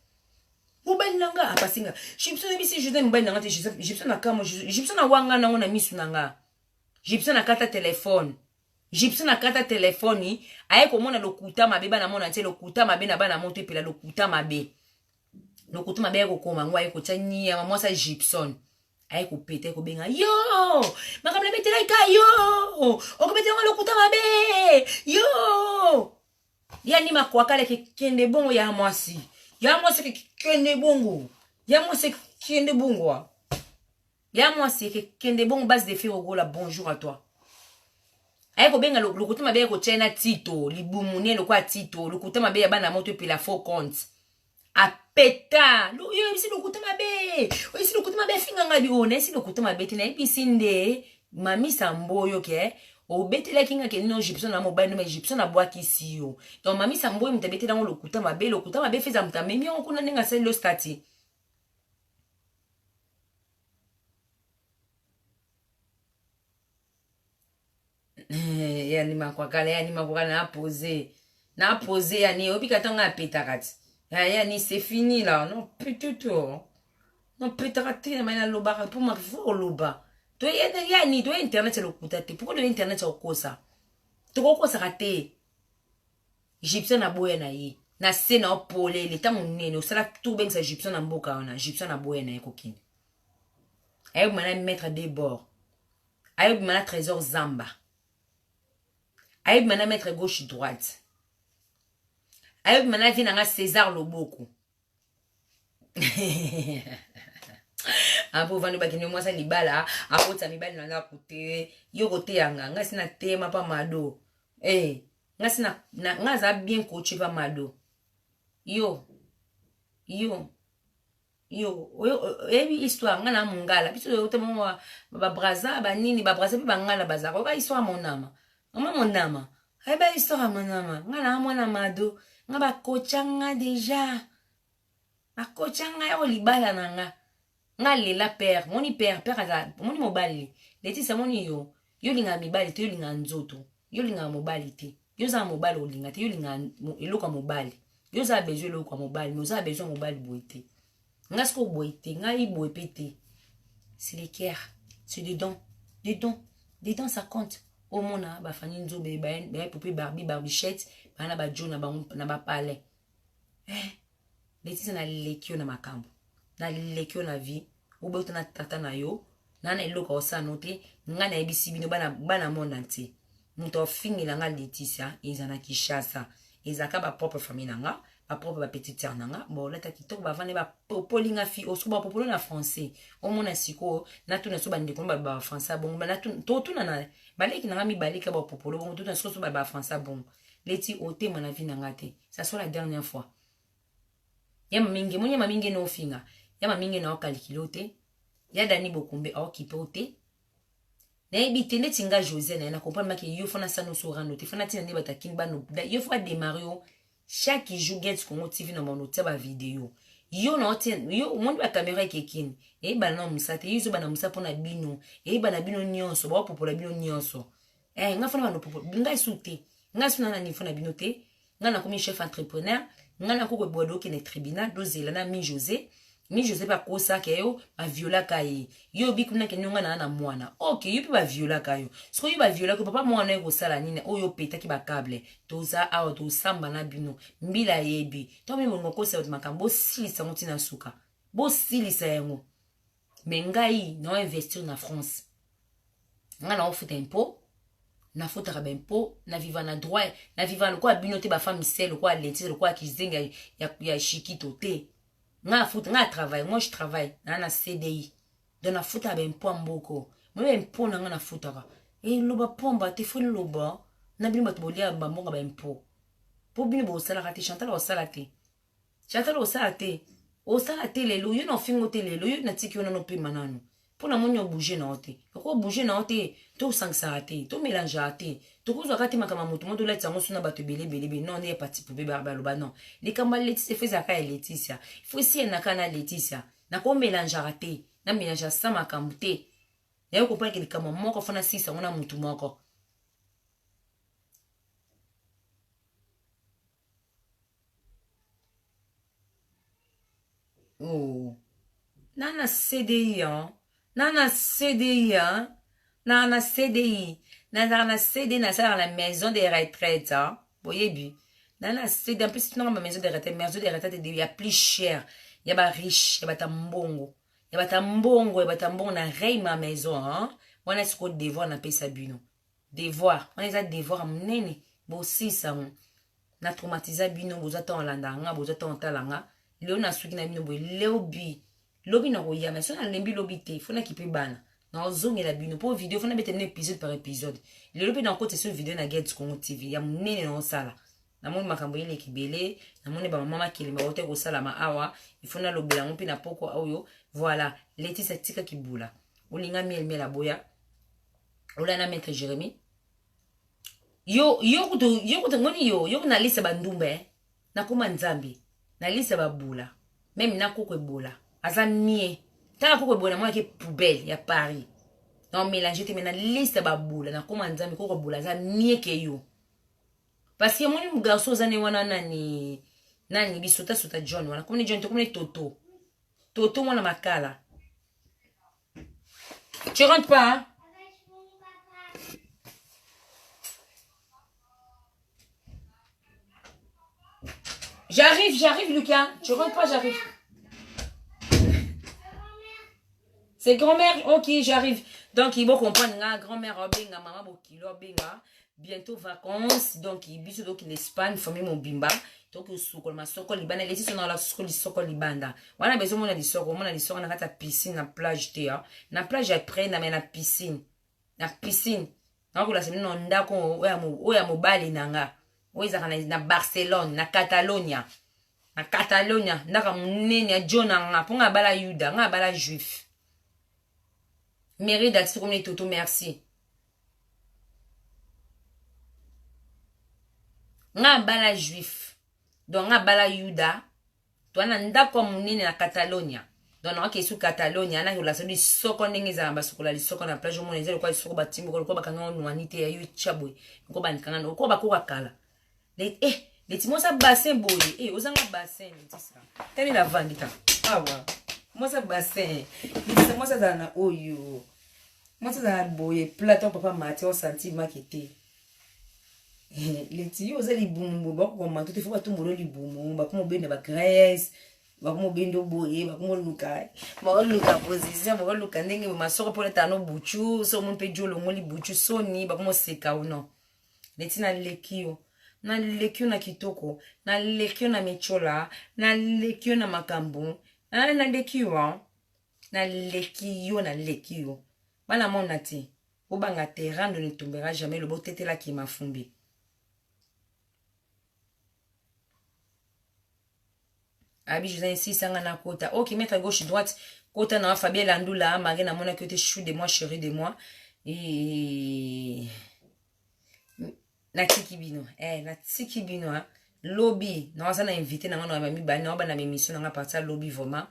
S1: mobali na nga apasi nga Gibson ebisi Gibson mobali na nga te Gibson akamwa Gibson awanga nango na misu na nga Gibson akata telefone Gibson akata telefone aye komona lokuta mabe bana mona ntie lokuta mabe na bana moto epela lokuta mabe lokuta mabe aye kokoma ngo aye kotya nyama mwasi ya Gibson aye kopeta aye kobenga yo makambo nabetelaki ka yo okobetela ngo lokuta mabe yo ya ni makwakala kekende bongo ya mwasi ya mwasi kekende bongo ya mwasi kekende bongo ya mwasi ekekende bongo base de fer ogola bonjour à toi aye kobenga lokuta mabe ya kotya na tito libumu ne lokola tito lokuta mabe ya bana moto epela faux compte apeta yo oyebisi lokuta mabe oyebisi lokuta mabe afinga ngai bi oyo nayebisi lokuta mabe te nayebisi nde mamisa mboyo ke obetelaki nga ke no egyptien na mobali no egyptien abwakisi yo donc mamisa mboyo moto abeteli yango lokuta mabe lokuta mabe feza moto amemi yango kuna ndenge asali lo stati Eh, yani makwakala yani makwakala na pose na pose yani obika ntango apetaka ti yani c'est fini là non pututu non petaka te na mai nalobaka mpo mafo oloba yani toye internet ya lokuta te pourkoi toye internet ya kokosa tokokosaka te Egyptien aboya na ye na se na yo polele ntango nene osala tour bengisa Egyptien na mboka wana Egyptien aboya na ye kokende ayebima na maître de bord ayebima na trésor zamba ayebima na maître gauche droite ayebima na vie na nga César Loboko apo ovandi bakende mwasi ya libala akotisa mibali na ndako te yo koteya nga ngai si nateyema pa mado eh, ngai si ngai aza bien coache pa mado yo yo yo oyebi histoire ngai na mongala biso toyota mongo babraza banini babraza mpe bangala bazalaka oyoka histoire ya monama mama monama ayeba histoire ya monama ngai na mwana mado ngai bakocha nga deja bakocha ngai oyo libala na nga nga lela père moni père père aza moni mobali letisa moni yo yo olingaka mibali te yo olingaka nzoto yo olingaka mobali te yo oza na mobali olinga te yo olingaka eloko ya mobali yo oza na besoin eloko ya mobali mais oza na besoin ya mobali boye te nga sikoyo boye te ngai boye mpe te c'est le cœur c'est dedans dedans dedans ça compte omona bafani nzobe baye poupée barbie barbichette baya na bajo na bango na bapalais eh, letisa naleki yo na makambo naleki yo na vie obota na tata na yo na na eloko osala no te ngai nayebisi bino bana, bana monde entier moto afingela nga Leticia eza na Kinshasa ezalaka bapropre famille na nga bapropre bapetite sœur na nga bolata kitoko bavandi bapopoli nga fi oso bapopolo na français omona sikoyo natuna so bandeko no baloba bafrançais bongo totuna na baleki na nga mibale ka bapopolo bongo totuna sikoyo so baloba bafrançais bongo leti otema na vie na nga te ça soit la dernière fois. Ya maminge moni ya maminge na ofinga ya maminge na okalikilo te ya dani bokumbe aokipe o te nayebi te ndeti nga josé naye na comprendre make yo fana sano so rando te fana tina nde bato akini bano yo fo bademare yo chaque jour get congo tv na bano tia bavideo yo na otia yo omoni bakamera ekekini eyebana na mosala te yo ezobana mosala mpo na bino eyebana bino nyonso baopopola bino nyonso eh, nga fana bano popola ngai su te ngai su na na niveau na bino te ngai nakomi chef entrepreneur ngai nakoki koboya dokende tribunal dozela na mi josé mi josé mpe akosaka yo baviolaka ye yo obi kuna kende ngai naa na mwana ok yo mpe baviolaka yo sikoyo yo baviolaka yo papa mwana yo kosala nini oyo opetaki bakable toza awa tosamba na bino mbila ayebi ntango mimi bolingo kosa bato makambo bosilisa yango ntina suka bosilisa yango me ngai nao investir na france ngai naofuta impôt nafutaka baimpôt na viva na droit na viva lokola bino te bafemme sel lokola lentise lokola kizenga ya, ya shikito te ngai afuta ngai atravaille moi je travaille naa na cdi donc nafutaka baimpôt ya mboko moi baimpôt na ngai nafutaka eloba pomba te fo loba na bino bato bolia bambonga baimpôt mpo bino bosalaka te chantal osala te Chantal osala te osala te lelo yo na ofingo te lelo yo natiki yo nano pema nano mpo namoni obouge na yo te oko bouge na yo te tosangisaka te tomelangeaka te tokozwaka te makambo ya moto mo tolatisa yango suna bato ebele ebele ebele non nde ya pati pope baloba non likambo ya leticia fo ezalaka ya leticia fo esiyanaka na leticia nakomelangeaka te na melange sa makambo te nayo comprendre ke likambo moko fo nasilisa yango na motu moko Oh. Nana CDI hein. Nana CDI hein. Nana CDI. Nazalaka na CD nasalaka na maison de retraite hein. Boyebi. Nana CD en plus tunaka ba maison de retraite, maison de retraite ya plus cher, ya ba riche, ya bata mbongo. Ya bata mbongo, ya bata mbongo na rey ma maison hein. Wana siko devoir napesa bino. Devoir, wana eza devoir munene bosilisa yango. Na traumatisa bino boza ntango olanda nga boza ntango otala nga lelo nasuki na bino boye lobi lobi nakoya mais so nalembi lobi te fo nakipe bana naozongela bino mpo video fo nabeta bino épisode par épisode lelo mpe nakotisa so video na Gets Congo TV ya monene naosala namoni makambo eleki ebele namoni bamama makelemba bauta kosalama awa ifo nalobela yango mpe na pokwa oyo voilà letisa tika kibula olinga miel miel aboya olana maître Jérémie yo yo kutu yo kutu ngoni yo yo na liste bandumba eh. Nakoma nzambe na liste babula meme na koko ebola aza mie tala koko ebola mwana ke poubelle ya Paris na mélanger te mais na liste babula nakoma nzambe koko ebola aza mie ke yo parce que moni garçon oza ne wana nani nani bisota sota John wana komoni John te komoni Toto Toto mwana makala Tu rentres pas, hein? J'arrive, j'arrive, Lucas. Tu rentres pas, j'arrive. C'est grand-mère, ok, j'arrive. Donc, ils vont comprendre, grand-mère, obenga, maman, bokilo, obenga. Bientôt vacances, donc, biso, donc, l'Espagne, famille, mobimba. Donc, sukola masoko libanda, les sont dans la sukola lisoko libanda. Wana besoin mona lisoko, mona lisoko na kati piscine na plage te, hein. Na plage après na na piscine. Na piscine. Na ko la semaine na ndako oyo ya mobali na nga. Oyo ezalaka na, na Barcelone, na Catalonia. Na Catalonia, ndaka munene ya John na nga, po nga abala Yuda, nga abala juif. Mérida tisi toto merci. Nga abala juif. Donc nga abala Yuda. Toa na ndako ya monene na Catalonia. Donc naoke esu Catalonia na kolasa lisoko ndenge ezala basukola lisoko na plage omona eza lokola lisoko batimboko lokola bakanga ngo nwani te ya yo tya boye lokola banikanga lokola bakoka kala. Eh, leti mwasa bassin boye eh ozanga bassin letisa tani na vandi ta awa mwasa bassin letisa mwasa azala na oyo mwasi azala boye platon papa mati osanti maki te leti yo oza libumu boye bakokoma te fo batumbolo libumu bakoma obenda bagrese bakoma obenda boye bakoma oluka bakoluka position bakoluka ndenge masoko mpo olata no buchu so omoni mpe jo olongoli buchu soni bakoma oseka ono leti naleki yo naleki yo na kitoko naleki yo na michola naleki yo na makambo naleki yo naleki yo naleki yo bana mona te bobanga te rando ne tombera jamais loba otetelaki mafumbi Abi José insisanga na kota. Ok, maître gauche droite, kota na Fabien Landula, malgré na mona que te chou de moi, chéri de moi. Et natiki bino, eh natiki bino hein. Lobi, na waza na invité na ngana ba mibali, na ba na émission na nga partir lobi vraiment.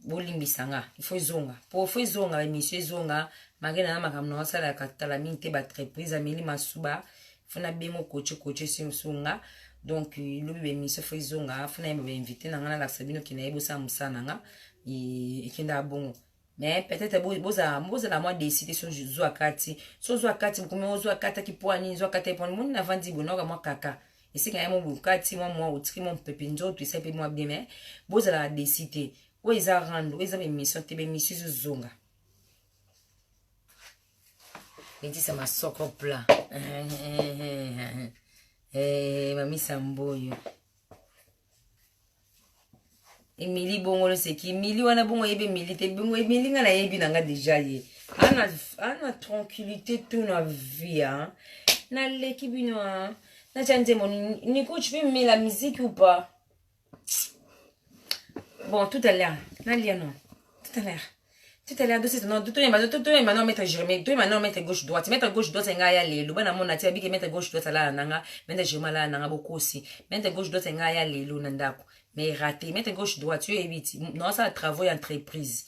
S1: Bolimbisa nga, il faut ezonga. Po faut ezonga ba émission ezonga, malgré na makambo na wasala katala mingi te ba entreprise ameli masuba, faut na bengo coach coach singa. Donc lobi ba émission faut ezonga, faut na yeba ba invité na nga na lakisa bino ki na yebo sa musala na nga ekenda bongo. Mais peut-être bozala bozala mwa décider so zwa kati, so zwa kati bokomi ozwa kati aki po nini, zwa kati po moni na vandi bonoka mwa kaka esika ya mo bokati mwa mwa otiki mwa mpepe nzoto esali mpe mwa bien, mais bozala décider oyo eza rando, oyo eza ba émission te, ba émission ezozonga. Letisa masoko plat mamisa mboyo Emili bongo loseki Emili wana bongo yebi Emili te bongo Emili nga nayebi na nga deja ye ana ana tranquillité tout na vie hein. Naleki bino hein. Natia nzembo Nico, tu peux mettre la musique ou pas? Bon, tout à l'heure nalia, non, tout à l'heure, tout à l'heure dossier non, tout toyemba, toyemba non, maître Jérémie, toyemba non, maître gauche droite, maître gauche droite nga ya lelo bana mona tia bike maître gauche droite ala nanga maître Jérémie ala nanga bokosi maître gauche droite nga ya lelo na ndako mais raté. Maître gauche droite yo yebi ti non, ça travaux ya entreprise,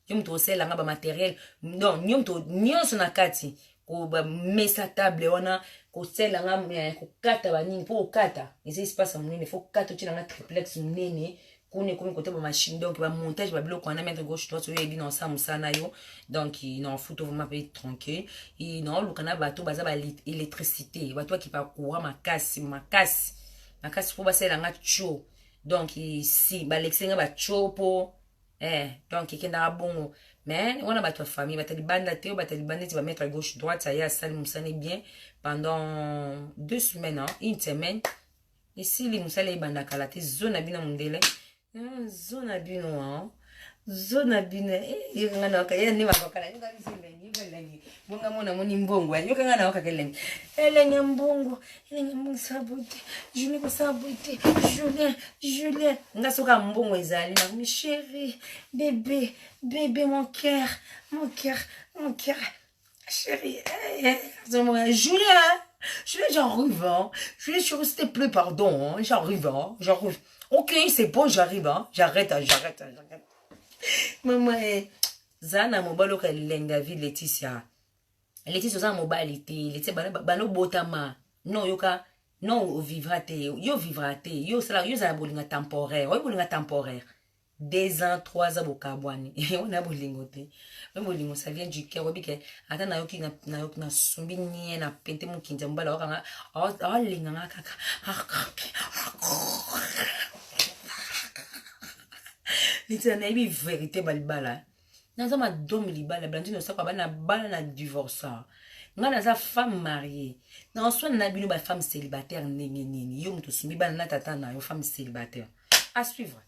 S1: yo moto osalelanga bamatériel, non, yo moto nyonso na kati bamesa table wana kosalelanga kokata banini mpo kokata eza espace ya monene, faut kata otielanga triplex monene kuna ekomi kote bamachine, donc bamontage babiloko wana. Maître gauche droite oyo yebi na osala mosala na yo, donc na ofuta vraiment mpe tranquille. Na oluka na bato baza baélectricité, bato bakipa courant makasi makasi makasi mpo basalelanga tio, donc si balekisi nga batio mpo donc ekendaka bongo. Mais wana bato ya famille, bato ya libanda te, oyo bato ya libanda neti bamaître gauche droite aye asali mosala bien pendant 2 semaines hein, une semaine esili mosala ebanda kala te. Zo na bino mondele, zo na bino hein. Zo na bino yokanga na waka ye nde bakokala yoka biso elengi, yoka elengi bonga mona moni mbongo, yokanga na wakaka elengi, elengi ya mbongo, elengi ya mbongo sala boye te, Julien kosala boye te, Julien, Julien nga soki mbongo ezali nakomi chéri, bébé, bébé, mon cœur, mon cœur, mon cœur chéri. Julien, Julien, j'arrive hein. Julien chéri, s'il te plaît, pardon hein. J'arrive hein, j'arrive, ok, c'est bon, j'arrive hein. J'arrête hein, j'arrête hein, j'arrête mama za na mobali oyo elengi ya vie. Leticia, Leticia oza na mobali te. Leticia banobotama no oyoka no ovivra te, yo vivra te, yo osala, yo ozala bolinga temporaire, oyo bolinga temporaire 2 ans, 3 ans bokabwani, wana bolingo te. Oyo bolingo ça vient du cœur. Oyebi ke ata nayoki nayoki nasumbi nie na pente mokinzi ya mobali aokanga aolenganga kaka neti nayebi vérité balibala. Naza madome libala Blandine osako bana bana na divorça, ngai naza femme mariée na oswana na bino bafemme célibataire. Ndenge nini yo moto osumbi bana na tata na yo, femme célibataire? À suivre.